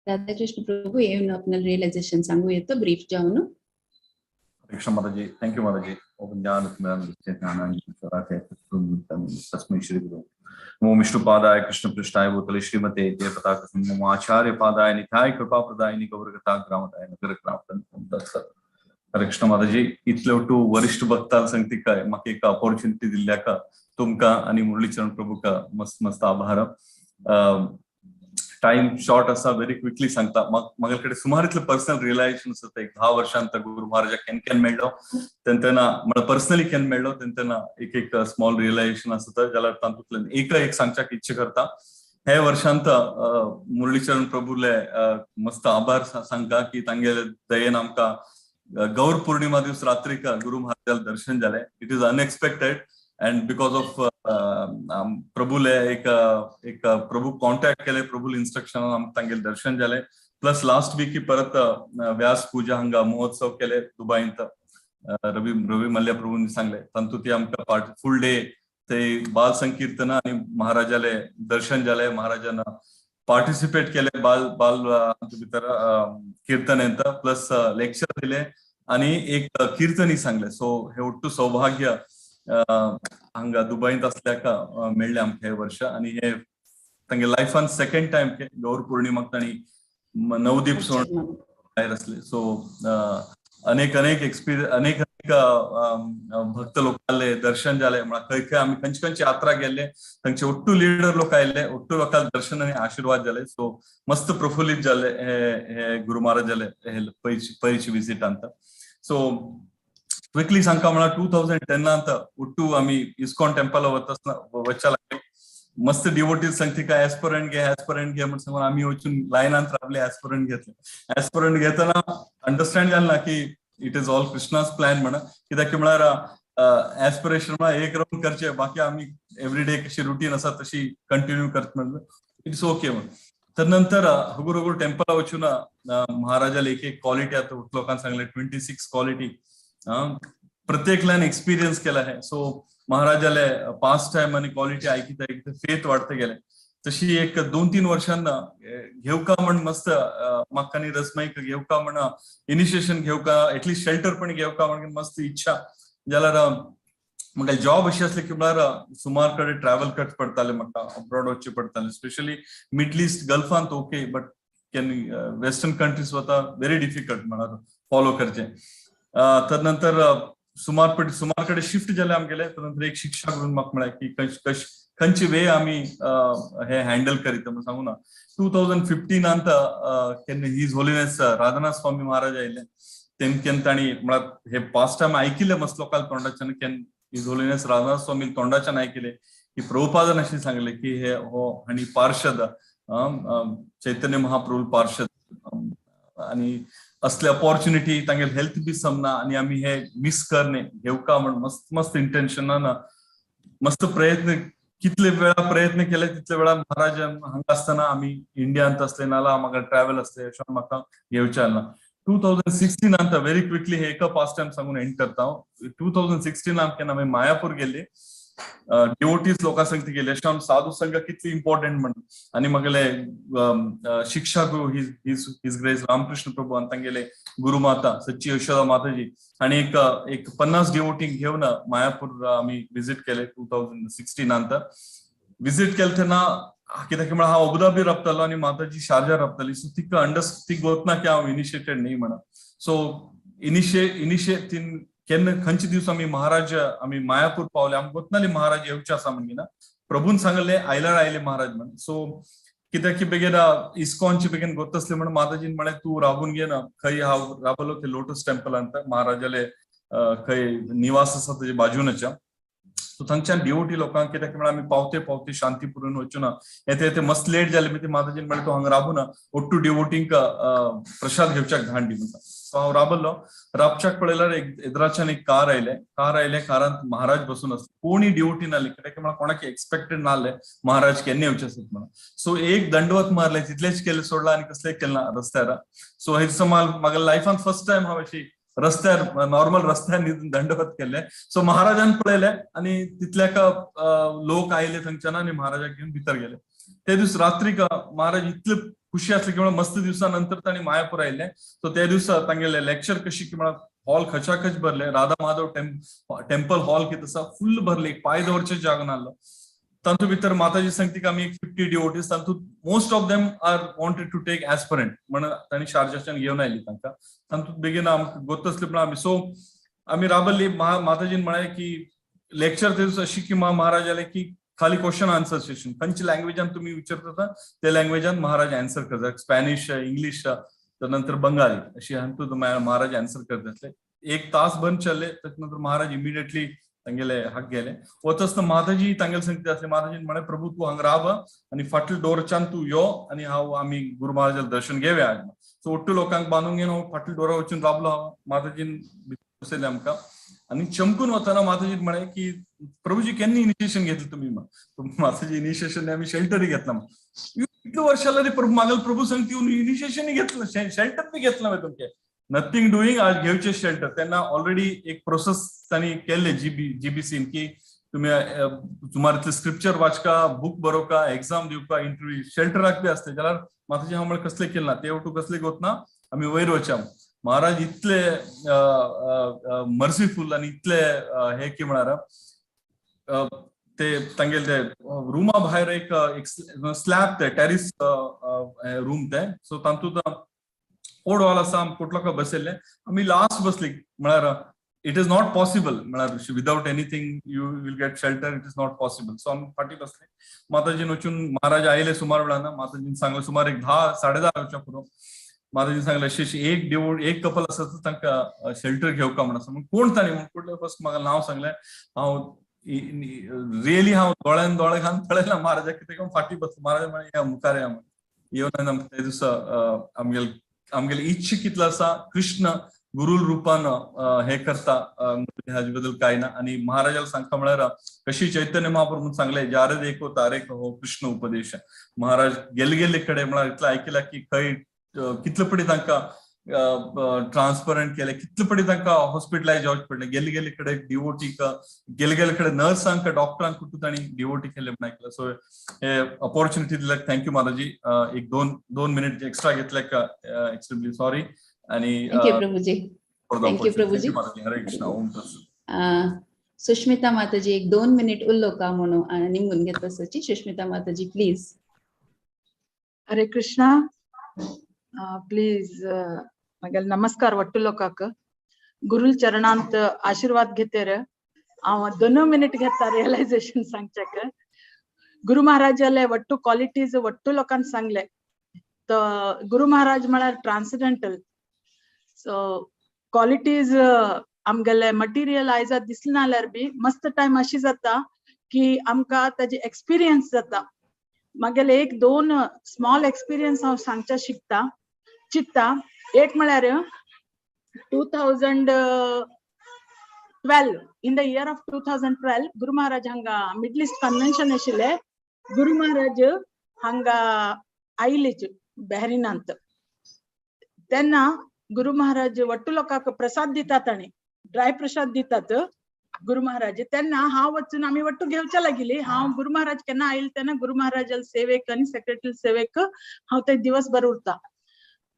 राधा कृष्ण प्रभू येवन आपलं realisation सांगू येतो brief जाऊन.
Krishna Mataji, thank you Mataji. Om तस्मै श्री गुरु नमो विष्णुपादाय कृष्ण पृष्ठाय भूतले श्रीमते जयपताक नमो आचार्य पादाय निताय कृपा प्रदायिनी गौरकथा ग्रामदाय नगर ग्रामदन तत्सत. हरे कृष्ण माताजी, इतले टू वरिष्ठ भक्तां सांगती काय म्हाका एक ऑपॉर्च्युनिटी दिल्ल्या का तुमकां आनी मुरलीचरण प्रभूका मस्त मस्त आभार. टाइम शॉर्ट आसा, व्हेरी क्विकली सांगता. म्हाका कडेन सुमार इतले पर्सनल रियलायझेशन आसा. एक 10 वर्षांत गुरु महाराजा केन्ना केन्ना मेळ्ळो तेन्ना, म्हळ्यार पर्सनली केन्ना मेळ्ळो तेन्ना एक एक स्मॉल रियलायझेशन आसा, जाल्यार तातूंतल्यान एक एक सांगच्याक इच्छा करता. हे वर्षांत मुरलीचरण प्रभूले मस्त आभार सांगता की तांगेले दयेन आमकां गौर पौर्णिमा दिवस रात्रीक गुरु महाराजाला दर्शन जालें. It is unexpected and because of प्रभूले एक एक प्रभू कॉन्टॅक्ट केले, प्रभूल इन्स्ट्रक्शन आमकां तांगेले दर्शन जालें. प्लस लास्ट वीक परत व्यास पूजा हांगा महोत्सव केले दुबईंत, रवी रवी मल्ल्या प्रभूंनी सांगले, तातूंत आमकां पार्ट फुल डे ते बाल संकीर्तन आणि महाराजाले दर्शन जाले. महाराजांना पार्टिसिपेट केले बाल बाल आमच्या भितर कीर्तनेंत, प्लस लेक्चर दिले आणि एक कीर्तनही सांगले. सो हे ಒಟ್ಟು सौभाग्य हांगा दुबईंत असल्याका मेळ्ळे आमकां हे वर्ष. आणि हे तांगे लायफान सेकंड टायम गौर पौर्णिमाक तांणी नवदीप सोड भायर असले. सो अनेक अनेक एक्सपिरियन्स, अनेक अनेक भक्त लोकांले दर्शन जाले. म्हळ्यार खंय खंय आमी खंयची खंयची यात्रा गेल्ले, थंयचे ಒಟ್ಟು लिडर लोक आयिल्ले, ಒಟ್ಟು लोकांक दर्शन आनी आशिर्वाद जाले. सो मस्त प्रफुल्लित जाले हे हे गुरु महाराजाले हे पयची पयची विजिटांत. सो क्विकली सांगता म्हळ्यार 2010 ಒಟ್ಟು आमी इस्कॉन टेम्पल वता वचच्या लागले. मस्त डिवोटीज सांगते काय ऍस्परंट घे, ऍस्परंट घे म्हण सांगून आम्ही वचून लायनात रावले, ऍस्परंट घेतले. ऍस्परंट घेताना अंडरस्टँड जालें ना की it is all Krishna's plan म्हणा. कित्याक म्हळ्यार ऍस्पिरेशन म्हळ्यार एक राउंड करचे, बाकी आम्ही एव्हरी डे कशी रुटीन आसा तशी कंटिन्यू करत म्हणलं it's okay म्हण. तर नंतर हगुर हगुर टेम्पला वचून महाराजाला एक एक क्वालिटी आता लोकांना सांगले 26 क्वालिटी प्रत्येकल्यान एक्सपिरियन्स केला आहे. सो महाराजाले पास्ट टाइम आणि क्वालिटी ऐकित ऐकित फेथ वाढते गेले. तशी एक 2-3 वर्षांना घेऊ का म्हण मस्त म्हाका आनी रसमाईक घेऊ का म्हण इनिशिएशन घेऊ का, एटलिस्ट शेल्टर पण घेऊ का म्हण मस्त इच्छा. जाल्यार म्हाका जॉब अशी असली की म्हळ्यार सुमार कडेन ट्रॅव्हल करचे पडताले, म्हाका अब्रॉड वचचें पडतालें, स्पेशली मिडल इस्ट गल्फांत okay, but can western countries वता व्हेरी डिफिकल्ट म्हळ्यार फॉलो करचें. तर नंतर सुमार सुमार कडेन शिफ्ट जाले आमगेले. तर नंतर एक शिक्षा करून म्हाका म्हळ्यार की खंयची वे आमी हे हँडल करीत म्हण सांगू ना. 2015 केन्ना his holiness Radhanath Swami Maharaj आयिल्ले, तेमकेन तांणी म्हळ्यार हे पास्ट टायम आयकिल्ले मस्त लोकांच्या तोंडाच्यान, केन्ना his holiness Radhanath Swami तोंडाच्यान आयकिले की प्रभुपादान अशें सांगले की हे हो आनी पार्षद चैतन्य महाप्रभू पार्षद आणि असले अपॉर्च्युनिटी तांगेले हेल्थ बी समना आणि आमी हे मिस करणे घेवका म्हण मस्त मस्त इंटेन्शनान मस्त प्रयत्न कितले वेळा प्रयत्न केले तितले वेळा महाराज हांगा आसतना आमी इंडियांत असले नाल्यार म्हाका ट्रॅव्हल असले अशें म्हाका घेवचें ना. 2016 आंत व्हेरी क्विकली हे एका पास्ट टायम सांगून एंड करता हांव. 2016 केन्ना आमी मायापूर गेल्ली, डिवोटीज लोकां संगती गेले, अशें साधू संघ कितली इम्पॉर्टंट म्हण. आनी म्हागेले शिक्षा गुरु his grace Ramakrishna प्रभू आनी तांगेले गुरुमाता सच्ची यशोदा माताजी आनी एक एक 50 डिवोटी घेवन मायापूर आमी विजीट केले 2016 आंत. विजीट केले तेन्ना कित्याक म्हळ्यार हांव अबुधाबी राबतालो आनी माताजी शारजा राबताली. सो तिका ती गोतना की हांव इनिशिएटेड न्ही म्हणा. सो इनिशिएट तीन केन्ना खंयचे दिवस आमी महाराज आमी मायापूर पावले, आमकां गोतनाली महाराज येवचे आसा म्हणगिना प्रभून सांगले आयल्यार आयले महाराज म्हण. सो कित्याक की बेगीन इस्कॉनचे बेगीन गोत आसले म्हणून माताजीन म्हळें तूं राबून घे ना खंय हांव राबलो ते लोटस टेम्पलांत महाराजाले खंय निवास आसा तेजे बाजूनच्या. सो थंयच्यान डिओटी लोकांक कित्याक म्हळ्यार आमी पावते पावते शांती पुरून वचूना येते येते मस्त लेट जाले. ती माताजीन म्हळें तूं हांगा राबूना ಒಟ್ಟು डिवोटींक प्रसाद घेवच्याक धाड दी म्हणटा. सो हांव राबल्लो, राबच्याक पळयल्यार एक एदराच्यान एक कार आयले, कार आयले, कारांत महाराज बसून आसले. कोणी डिवोटी नासले कित्याक म्हळ्यार कोणाक एक्सपेक्टेड नासले महाराज केन्ना येवचे आसत म्हणून. सो एक दंडवत मारले तितलेच केले सोडला आनी कसलें केलें ना रस्त्यार. सो हे दिसा म्हाका लायफान फर्स्ट टायम हांव अशी रस्त्यार नॉर्मल रस्त्यार दंडवत केले. सो महाराजान पळयले आनी तितल्याक लोक आयले थंयच्यान आनी महाराजाक घेवन भितर गेले. ते दीस रात्रीक महाराज इतले खुशी असले की म्हळ्यार मस्त दिवसा नंतर तांणी मायापूर आयले. सो त्या दिवसा तांगेले लेक्चर कशी की म्हळ्यार हॉल खचाखच भरले, राधा माधव टेम्पल हॉल कितें आसा फुल्ल भरले, एक पांय दवरचे जागो नासलो. तातूंत भितर माताजी सांगती की आमी एक 50 डिवोटीज, तातूंत most of them are wanted to take aspirant म्हण तांणी शारजाच्यान घेवन आयली तांकां. तातूंत बेगीन आमकां गोत आसली पण आमी सो आमी राबल्ली. माताजीन म्हळें की लेक्चर ते दीस अशी की महाराज आले की खाली क्वेश्चन आन्सर सेशन, खंयच्या लँग्वेजान तुम्ही विचारता त्या लँग्वेजान महाराज आन्सर करतात, स्पॅनिश, इंग्लिश, तर नंतर बंगाली अशी हातूंत महाराज आन्सर करतात. एक तास बंद चल्ले त्याच्या नंतर महाराज इमिडिएटली तांगेले हाक गेले. वचसना माताजी तांगेले सांगते असले, माताजीन म्हळें प्रभू तूं हांगा राव आनी फाटल्या डोरच्यान तूं यो आनी हांव आमी गुरु महाराजाला दर्शन घेवया आज. सो ಒಟ್ಟು लोकांक बांदून घेवन हांव फाटल्या डोरा वचून राबलो. हांव माताजीन बसयलें आमकां आनी चमकून वतना माताजीन म्हळें की प्रभूजी केन्ना इनिशिएशन घेतलं तुम्ही? माताजी इनिशिएशन आम्ही शेल्टरही घेतला. इतले वर्षाला रे प्रभू मागल प्रभू सांगती इनिशिएशन घेतलं, शेल्टर बी घेतलं मागीर तुमचे नथिंग डुईंग आज घेवचे शेल्टर. त्यांना ऑलरेडी एक प्रोसेस तांणी केल्ले जीबीसीन की तुम्ही सुमार इतले स्क्रिप्चर वाचका, बुक बरोवका, एक्झाम दिवका, इंटरव्यू शेल्टराक बी आसते. जाल्यार माताजी हांव म्हळें कसले केलं ना ते वटू कसले गोत ना आमी वयर वच्या. महाराज इतले मर्सीफुल आनी इतले हे की म्हळ्यार ते तांगेले ते रुमा भायर एक स्लॅब ते टॅरिस रूम ते. सो तातूंत कोड हॉल आसा, कोटलो का बसयल्ले आमी लास्ट बसली. म्हळ्यार it is not possible, म्हळ्यार without anything you will get shelter, it is not possible. So आमी फाटी बसले. माताजीन वचून महाराज आयले सुमार वेळान. माताजीन सांगले सुमार एक 10 साडे 10 वच्या पुरो माताजीन सांगले अशी अशी एक देवूळ एक कपल आसा तर तांकां शेल्टर घेवका म्हण आसा. कोण तांणी म्हूण फर्स्ट म्हाका नांव सांगलें. हांव रियली हांव दोळ्यान दोळे घालून पळयला महाराजाक कितें फाटी बसलो. महाराज म्हळें या मुखार या म्हण येवन आमकां त्या दिसा आमगेले आमगेले इच्छा कितलो आसा कृष्ण गुरुल रूपान हे करता हाजे बद्दल काय ना. आणि महाराजाला सांगता म्हळ्यार कशी चैतन्य महाप्रभून सांगले जारे देखो तारे कहो कृष्ण उपदेश. महाराज गेले गेल्ले कडेन म्हळ्यार इतलें आयकला की खंय कितले पडी तांकां ट्रान्सपरंट केले, कितले पडी तांकां हॉस्पिटलायज जावचें पडलें, गेले गेल्ले कडेन डिवोटीक गेले गेल्ले कडेन नर्सांक डॉक्टरांक कुठून तांणी डिवोटी केले म्हण आयकलां. सो हे ऑपॉर्च्युनिटी दिल्याक thank you माताजी. एक दोन मिनिट एक्स्ट्रा घेतल्याक एक्स्ट्रीमली सॉरी. आणि
thank you Prabhuji. Thank you Prabhuji.
Hare Krishna. Om
Sushmita माताजी एक 2 मिनिट उल्लो का म्हणून निमून घेत आसाची. सुष्मिता माताजी प्लीज.
हरे कृष्णा. प्लीज म्हगेले नमस्कार ಒಟ್ಟು लोकांक. गुरुल चरणांत आशीर्वाद घेते रे. हांव 2 मिनिट घेता रियलायझेशन सांगच्याक. गुरु महाराजाले ಒಟ್ಟು क्वालिटीज ಒಟ್ಟು लोकांक सांगले. तर गुरु महाराज म्हळ्यार ट्रान्सडेंटल. सो क्वालिटीज आमगेले मटेरियल आयज दिसले नाल्यार बी मस्त टायम अशी जाता की आमकां ताजी एक्सपिरियन्स जाता. मागेले 1-2 स्मॉल एक्सपिरियन्स हांव सांगच्या शिकता चित्ता. एक म्हळ्यार 2000 twelve, in the year of 2012 Guru Maharaj हांगा मिडल इस्ट कन्व्हेन्शन आशिल्ले. गुरु महाराज हांगा आयलेच बहरीनांत. तेन्ना गुरु महाराज वट्टू लोकांक प्रसाद दितात आनी ड्राय प्रसाद दितात गुरु महाराज. तेन्ना हांव वचून आमी वट्टू घेवच्या लागिली. हांव गुरु महाराज केन्ना आयल तेन्ना गुरु महाराजाल सेवेक आनी सेक्रेटरी सेवेक हांव ते दिवसभर उरता.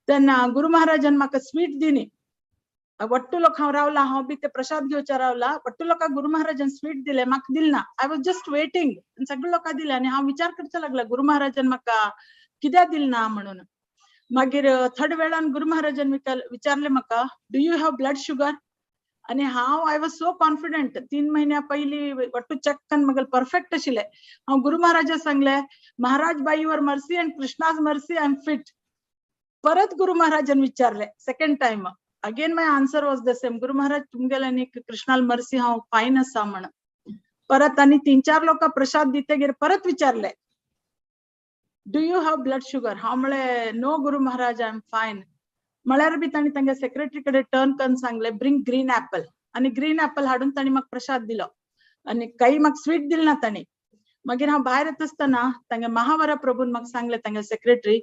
तेन्ना गुरु महाराजान म्हाका स्वीट दिली. वट्टू लोक हांव रावला, हांव बी ते प्रसाद घेवच्या रावला. वट्टू लोकांक गुरु महाराजान स्वीट दिले, म्हाका दिल ना. I was just waiting. सगळे लोकांक दिले आनी हांव विचार करचा लागला गुरु महाराजान म्हाका कित्याक दिल ना म्हणून. मागीर थोड्या वेळान गुरु महाराजान विचारले म्हाका, do you have blood sugar? आनी हांव I was so confident. 3 म्हयन्या पयली वट्टू चेक कन्न म्हाका परफेक्ट आशिल्ले. हांव गुरु महाराजा सांगले, Maharaj, by your mercy and Krishna's mercy I am fit. परत गुरु महाराजान विचारले second time. Again my answer was the same. Guru Maharaj, तुमगेले आनी कृष्णाल मर्सी हांव फायन आसा म्हण. परत आनी 3-4 लोकां प्रसाद दितगीर परत विचारले, do you have blood sugar? हांव म्हळे, no Guru Maharaj, I am fine. म्हळ्यार बी तांणी तांगे सेक्रेटरी कडेन टर्न करून सांगले, ब्रिंग ग्रीन ऍपल. आनी ग्रीन ऍपल हाडून तांणी म्हाका प्रसाद दिलो आनी काही म्हाका स्वीट दिल ना तांणी. मागीर हांव भायर येता आसतना तांगे महावरा प्रभून म्हाका सांगले, तांगे सेक्रेटरी,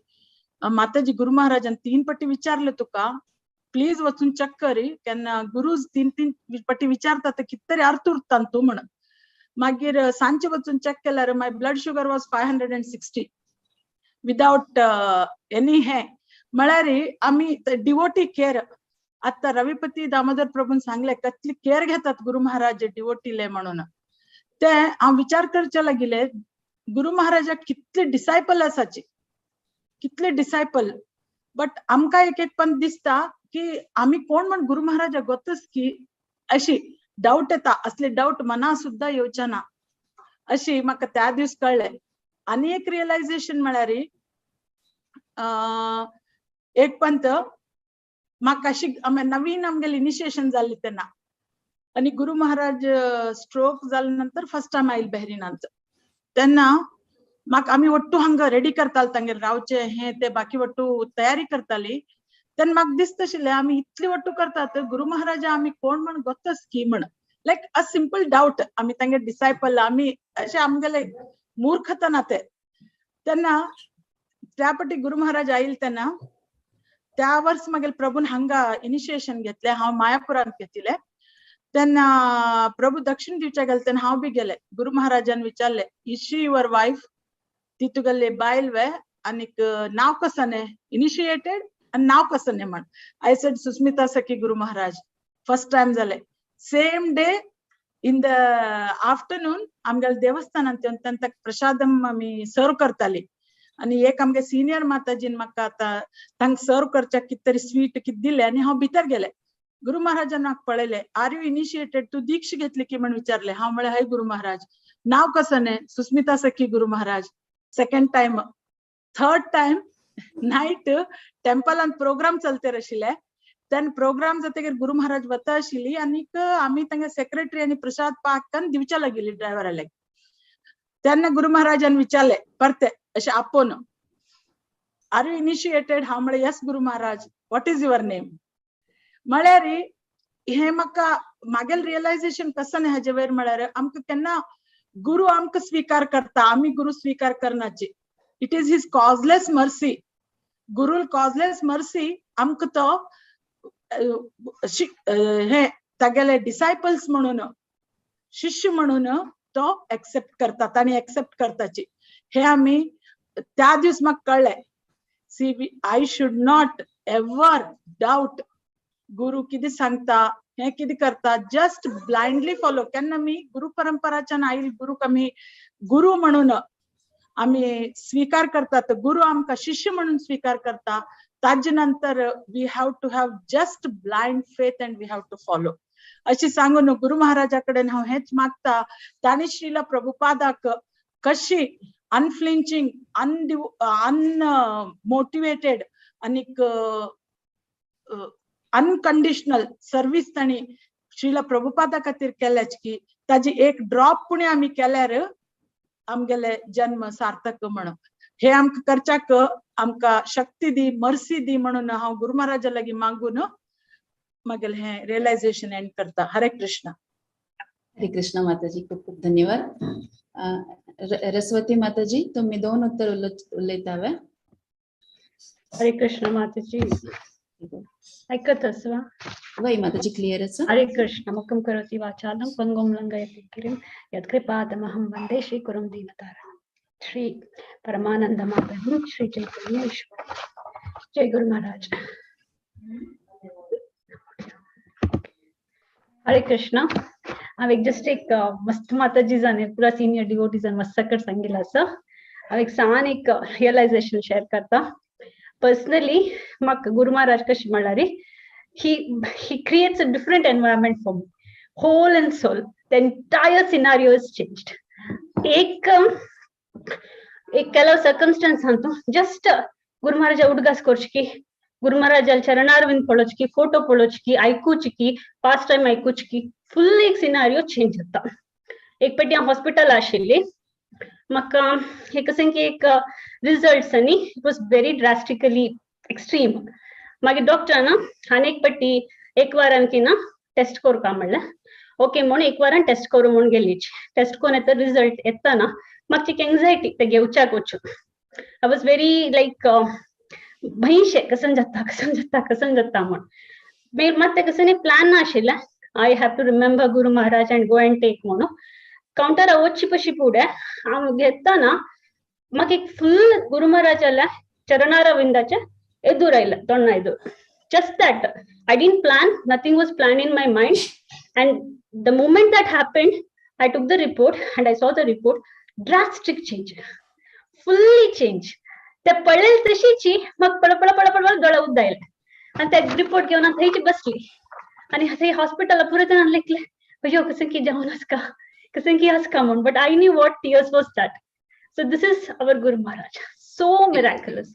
माताजी गुरु महाराजान 3 पट्टी विचारले तुका, प्लीज वचून चेक करी, केन्ना गुरु 3-3 पट्टी विचारता तर कित तरी अर्थ उरता तूं म्हणून. मागीर सांजचे वचून चेक केल्यार my blood sugar was 560 without any. हे म्हळ्यार आमी डिवोटी केअर. आता रविपती दामोदर प्रभून सांगले कसली केअर घेतात गुरु महाराज डिवोटीले म्हणून. ते हांव विचार करचे लागिले गुरु महाराजाक कितले डिसायपल आसाचे, कितले डिसायपल. बट आमकां एक एक पण दिसता की आमी कोण म्हण गुरु महाराजा गोतच की अशी डाऊट येता. असले डाऊट मना सुद्धा येवचे ना अशी म्हाका त्या दीस कळ्ळे. आनी एक रियलायझेशन म्हळ्यार एक पंत म्हाका अशी नवीन आमगेले इनिशिएशन जाल्ली तेन्ना आनी गुरु महाराज स्ट्रोक जाले नंतर फर्स्ट टायम आयल बहरीनांत. तेन्ना म्हाका आमी वट्टू हांगा रेडी करताले तांगेर रावचे हे ते बाकी वट्टू तयारी करताली. तेन्ना म्हाका दिसता आशिल्लें आमी इतली वट्टू करतात गुरु महाराजा आमी कोण म्हण गोतच की म्हण. लायक अ सिंपल डाऊट. आमी तांगे डिसायपल, आमी अशें आमगेले मूर्खता ना ते. तेन्ना त्या पटी गुरु महाराज आयल तेन्ना त्या वर्स मागीर प्रभून हांगा इनिशिएशन घेतले. हांव मायापुरांत घेतिले. तेन्ना प्रभू दक्षिण दिवच्या गेले तेन्ना हांव बी गेले. गुरु महाराजान विचारले, is she your wife? ती तुगेले बायल वे आनीक नांव कसने इनिशिएटेड आनी नांव कसने म्हण. I said Susmita Sakhi Guru Maharaj. First time जाले. Same day in the afternoon आमगेले देवस्थानांत येवन तांकां प्रसादम आमी सर्व करताली. आनी एक आमगे सिनियर माताजीन म्हाका आतां तांकां सर्व करच्याक कित तरी स्वीट कित दिले आनी हांव भितर गेले. गुरु महाराजान म्हाका पळयले, are you initiated? तूं दीक्ष घेतली की म्हण विचारले. हांव म्हळें हय गुरु महाराज. नांव कसने? Susmita Sakhi Guru Maharaj. Second time. Third time night टेम्पलान programme चलतेर आशिल्ले. तेन्ना प्रोग्राम जातकीर गुरु महाराज वता आशिल्ली आनीक आमी तांगे सेक्रेटरी आनी प्रसाद पाक दिवच्या लागिल्ली ड्रायव्हराले. तेन्ना गुरु महाराजान विचारले परते अशें आपोवन, are you initiated? हांव म्हळें yes Guru Maharaj. What is your name? म्हळ्यार हे म्हाका मागेल रियलायझेशन कसं हाजे वयर म्हळ्यार आमकां केन्ना गुरु आमकां स्वीकार करता, आमी गुरु स्वीकार करनाची. It is his causeless mercy. Gurul causeless mercy आमकां तो हे तागेले डिसायपल्स म्हणून शिष्य म्हणून तो एक्सेप्ट करतात आणि एक्सेप्ट करताची. हे आमी त्या दिवस म्हाका कळ्ळे. See, I should not ever doubt गुरु कितें सांगता, हे कितें करता, जस्ट ब्लायंडली फॉलो. केन्ना आमी गुरु परंपराच्यान आयल गुरुक आमी गुरु म्हणून आमी स्वीकार करतात, गुरु आमकां शिष्य म्हणून स्वीकार करता. ताजे नंतर we have to have just blind faith and we have to follow. अशी सांगून गुरु महाराजा कडेन हांव हेच मागता, तांणी श्रीला प्रभुपादाक कशी अनफ्लिंचिंग, अनमोटिवेटेड आनीक अनकंडिशनल सर्वीस तांणी श्रीला प्रभुपादा खातीर केल्याच की ताजी एक ड्रॉप पुणे आमी केल्यार आमगेले जन्म सार्थक म्हणून. हे आमकां करच्याक आमकां शक्ती दी, मर्सी दी म्हणून हांव गुरु महाराजा लागीं मागून मागीर हें रियलायझेशन एंड करता. हरे कृष्णा.
हरे कृष्ण माताजी, खूप खूप धन्यवाद. रसवती माताजी, तुम्ही दोन उत्तर उलयतावे.
हरे कृष्ण माताजी, ऐकत असवा?
वय माताजी, क्लियर आसा.
हरे कृष्ण. मुकं करोति वाचालं पंगुं लंघयति गिरिं यत्कृपातमहं वन्दे श्री गुरुं दीनतारणं श्री परमानंद माधवं श्री चैतन्य ईश्वर. जय गुरु महाराज. हरे कृष्ण. हांव एक जस्ट एक मस्त माताजी जाणे पुरा सिनियर डिवोटीजान मस्त सकट सांगिल्लें आसा. हांव एक सान एक रियलायझेशन शेअर करता. पर्सनली म्हाका गुरु महाराज कशी म्हणल्यार he creates a different environment for me, whole and soul. The entire scenario is changed. एक एक ಕೆಲವು ಸರ್ಕಮ್ಸ್ಟೆನ್ಸ್ ಅಂತೂ ಜಸ್ಟ್ ಗುರು ಮಹಾರಾಜ ಉಡ್ಗಾಸ್ ಕೊರ್ಚಿಕಿ, ಗುರು ಮಹಾರಾಜ ಚರಣಾರವಿಂದ್ ಪೊಳೋಚ್ಕಿ, ಫೋಟೋ ಪೊಳೋಚ್ಕಿ, ಐಕೂಚಿಕಿ, ಪಾಸ್ಟ್ ಟೈಮ್ ಐಕೂಚಿಕಿ, ಫುಲ್ एक सिनारियो चेंज जाता. एक पेटी हांव हॉस्पिटल आशिल्ली, म्हाका एक अशें की एक रिजल्ट्स आनी it was very drastically extreme. मागीर डॉक्टरान आनी एक पट्टी एक वारान की ना टेस्ट करपा म्हणलें. ओके म्हूण एक वारान टेस्ट करूं म्हूण गेली. टेस्ट करून येता रिजल्ट येतना म्हाका एक एंग्जायटी ते घेवच्याक वचून. I was very like भंयशें, कसन जाता कसन जाता कसन जाता म्हूण. मागीर मात तें कसं प्लॅन नाशिल्लें, I have to remember Guru Maharaj and go and take म्हणून. कावंटरा वचची पशी फुडें हांव घेतना म्हाका एक फुल गुरु महाराजाल्या चरणारविंदाचे एदूर आयलें, तोंडा एदूर. Just that I didn't plan, nothing was plan in my mind. And the moment that happened, I took the report and I saw the report, drastic change, fully change. ते पळयले तशीची म्हाका पळ पळ पळ पळ दोळे उद्दायले आनी ते रिपोर्ट घेवन हांव थंयची बसली. आनी थंय हॉस्पिटला पुरो जाणां लेखले, अयो कसं की जावन आसका, कसं की आसका म्हूण. But I knew what tears was that. So this is our Guru Maharaj, so miraculous.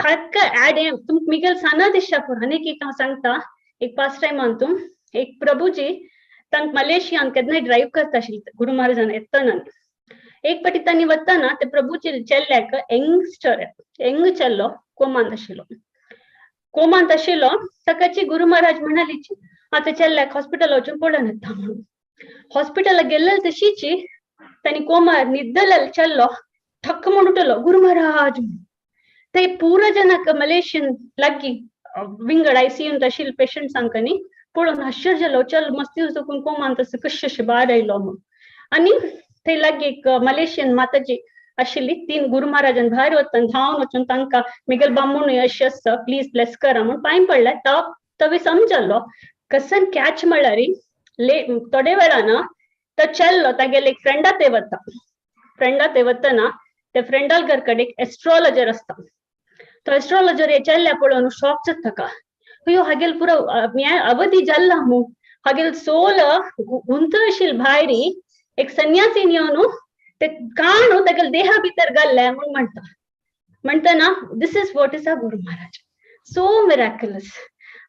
हक्क ऍड तुमकां मिगेल साना दिसता पुरो. आनी एक हांव सांगता, एक पास्ट टायमान तूं एक प्रभुजी तांकां मलेशियान केन्नाय ड्रायव्ह करता आशिल्ले गुरु महाराजान येतना. एक पटी तांणी वतना ते प्रभुजी चेल्ल्याक यंगस्टर यंग चेल्लो कोमांत आशिल्लो, कोमांत आशिल्लो. ताकाची गुरु महाराज म्हणाली आतां चेल्ल्याक हॉस्पिटल वचून पळोवन येता म्हणून. हॉस्पिटला गेल्ले तशीची तांणी कोमार न्हिदलेलो चेल्लो ठक्क म्हूण उठलो, गुरु महाराज. ते पुरा जनाक मलेशियन लागीं विंगड आयसीयूंत आशिल्ले पेशंट्सांक न्ही पळोवन आश्चर्य जालो, चल मस्ती चुकून कोमांत आसा कशें अशें भायर आयलो म्हूण. आनी थंय लागीं एक मलेशियन माताजी आशिल्ली, तीन गुरु महाराजान भायर वतना धांवन वचून तांकां मिगेल बामूण अशें आसा प्लीज ब्लेस करा म्हूण पांय पडले. तवी समजलो कसन कॅच म्हणल्यार थोडे वेळान तो चेल्लो तागेले एक फ्रेंडा ते वता, फ्रेंडा ते वतना ते फ्रेंडाल घर कडेन एक एस्ट्रोलॉजर आसता. तो एस्ट्रोलॉजर हे चेल्ल्या पळोवन शॉक जाता ताका, अयो हागेल पुरो अवधी जाल्ला मू, हागेल सोल गुंत आशिल्ली भायर, एक संन्यासीन येवन ते काणू तागेले देहा भितर घाल्ले म्हूण म्हणटा. म्हणटना this is what is a Guru Maharaj, so miraculous.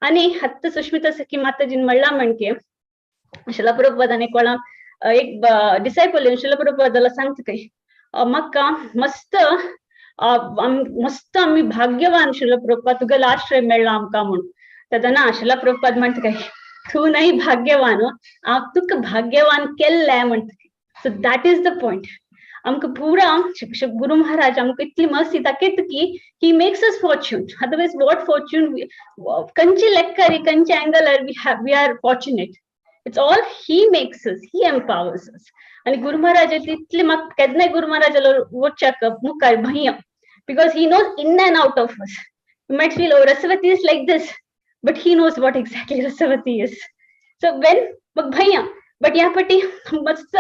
आनी आत्तां सुष्मिता सखी माताजीन म्हणलां म्हणके शिला प्रभुपादान कोणा एक डिसायपल येवन शिला प्रभुपादाला सांगता खंय, म्हाका मस्त मस्त आमी भाग्यवान शिला प्रभुपाद, तुगेलो आश्रय मेळ्ळा आमकां म्हूण. तेन्ना शिला प्रभुपाद म्हणटा काय, तूं न्हय भाग्यवान, हांव तुका भाग्यवान केल्लें म्हणटा. So that is the point. आमकां पुरा गुरु महाराज आमकां इतली मस्ती दाखयता की he makes us fortune. Otherwise what fortune, खंयचे लेक्कार खंयचे अँगलार we are fortunate. It's all he makes us, he empowers us. आनी गुरु महाराज इतले म्हाका केन्नाय गुरु महाराजालो वचच्याक मुखार भंय, because he knows in and out of us. You might feel oh Rasavati is like this, but he knows what exactly Rasavati is. So when म्हाका भंय, but ह्या पटी मस्त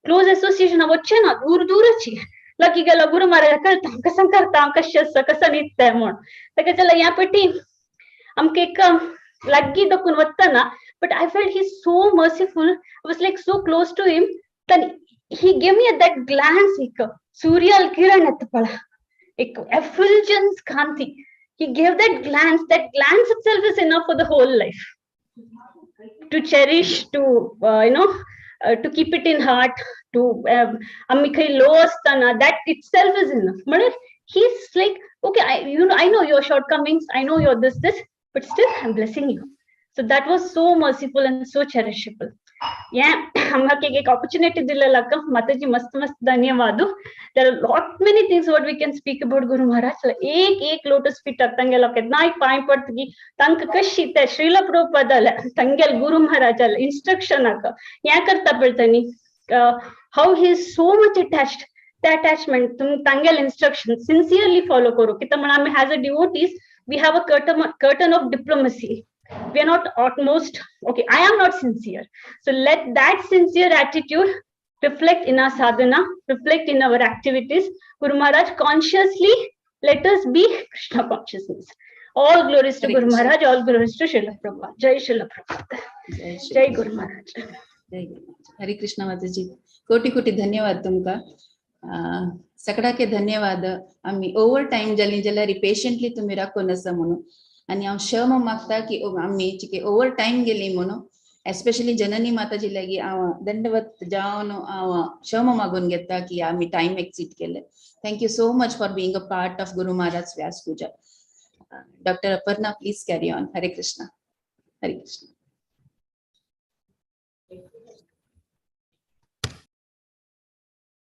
क्लोज एसोसिएशन वचचें ना, दूर दूरची लकी गेलो गुरु महाराजा कळटा कसं करता, कशें आसा, कसं न्हिदता म्हूण. ताका जाल्यार ह्या पटी आमकां एक लागीं दखून वतना, but I felt he so merciful. I was like so close to him. Then he gave me that glance, एक सूर्यल किरण येता पळय, एक effulgence Kanti. He gave that glance. That glance itself is enough for the whole life to cherish, to you know, to keep it in heart, to आमी खंय लो आसतना that itself is enough. म्हणून he's like, okay, I know your shortcomings, I know your this, but still I'm blessing you. So that was so merciful and so cherishable. हें आमकां एक opportunity दिलेलाक माताजी मस्त मस्त धन्यवाद. There are lot many things what we can speak about Guru Maharaj. एक एक lotus fit तांगेलो केन्नाय पांय पडतकी तांकां कशी ते श्रील प्रभुपादाले तांगेल गुरु महाराजाले इन्स्ट्रक्शनाक हें करता पळय, how he is so much attached. ते अटॅचमेंट तांगेल इन्स्ट्रक्शन सिन्सियरली फॉलो करू. कित्याक म्हण आमी as a devotees, we have a curtain of diplomacy. We are not utmost, okay, I am not sincere. So let that sincere attitude reflect in our sadhana, reflect in our activities. Guru Maharaj, consciously let us be Krishna consciousness. All glories to Guru Maharaj, all glories to Srila Prabhupada. Jai Srila Prabhupada. Jai Guru Maharaj.
Jai Guru Maharaj. Hare Krishna Mataji. कोटी कोटी धन्यवाद तुमका. सगळ्याके धन्यवाद. आमी over time जाली जाल्यार patiently तुमी राखून आसा म्हणून आनी हांव क्षमा मागता की आमी चिके ओवर टायम गेली म्हणून. एस्पेशली जननी माताजी लागीं हांव दंडवत जावन हांव क्षमा मागून घेता की आमी टायम एक्सीड केले. Thank you so much for being a part of Guru Maharaj Vyas Puja. Doctor Aparna, please carry on. Hare Krishna. Hare Krishna.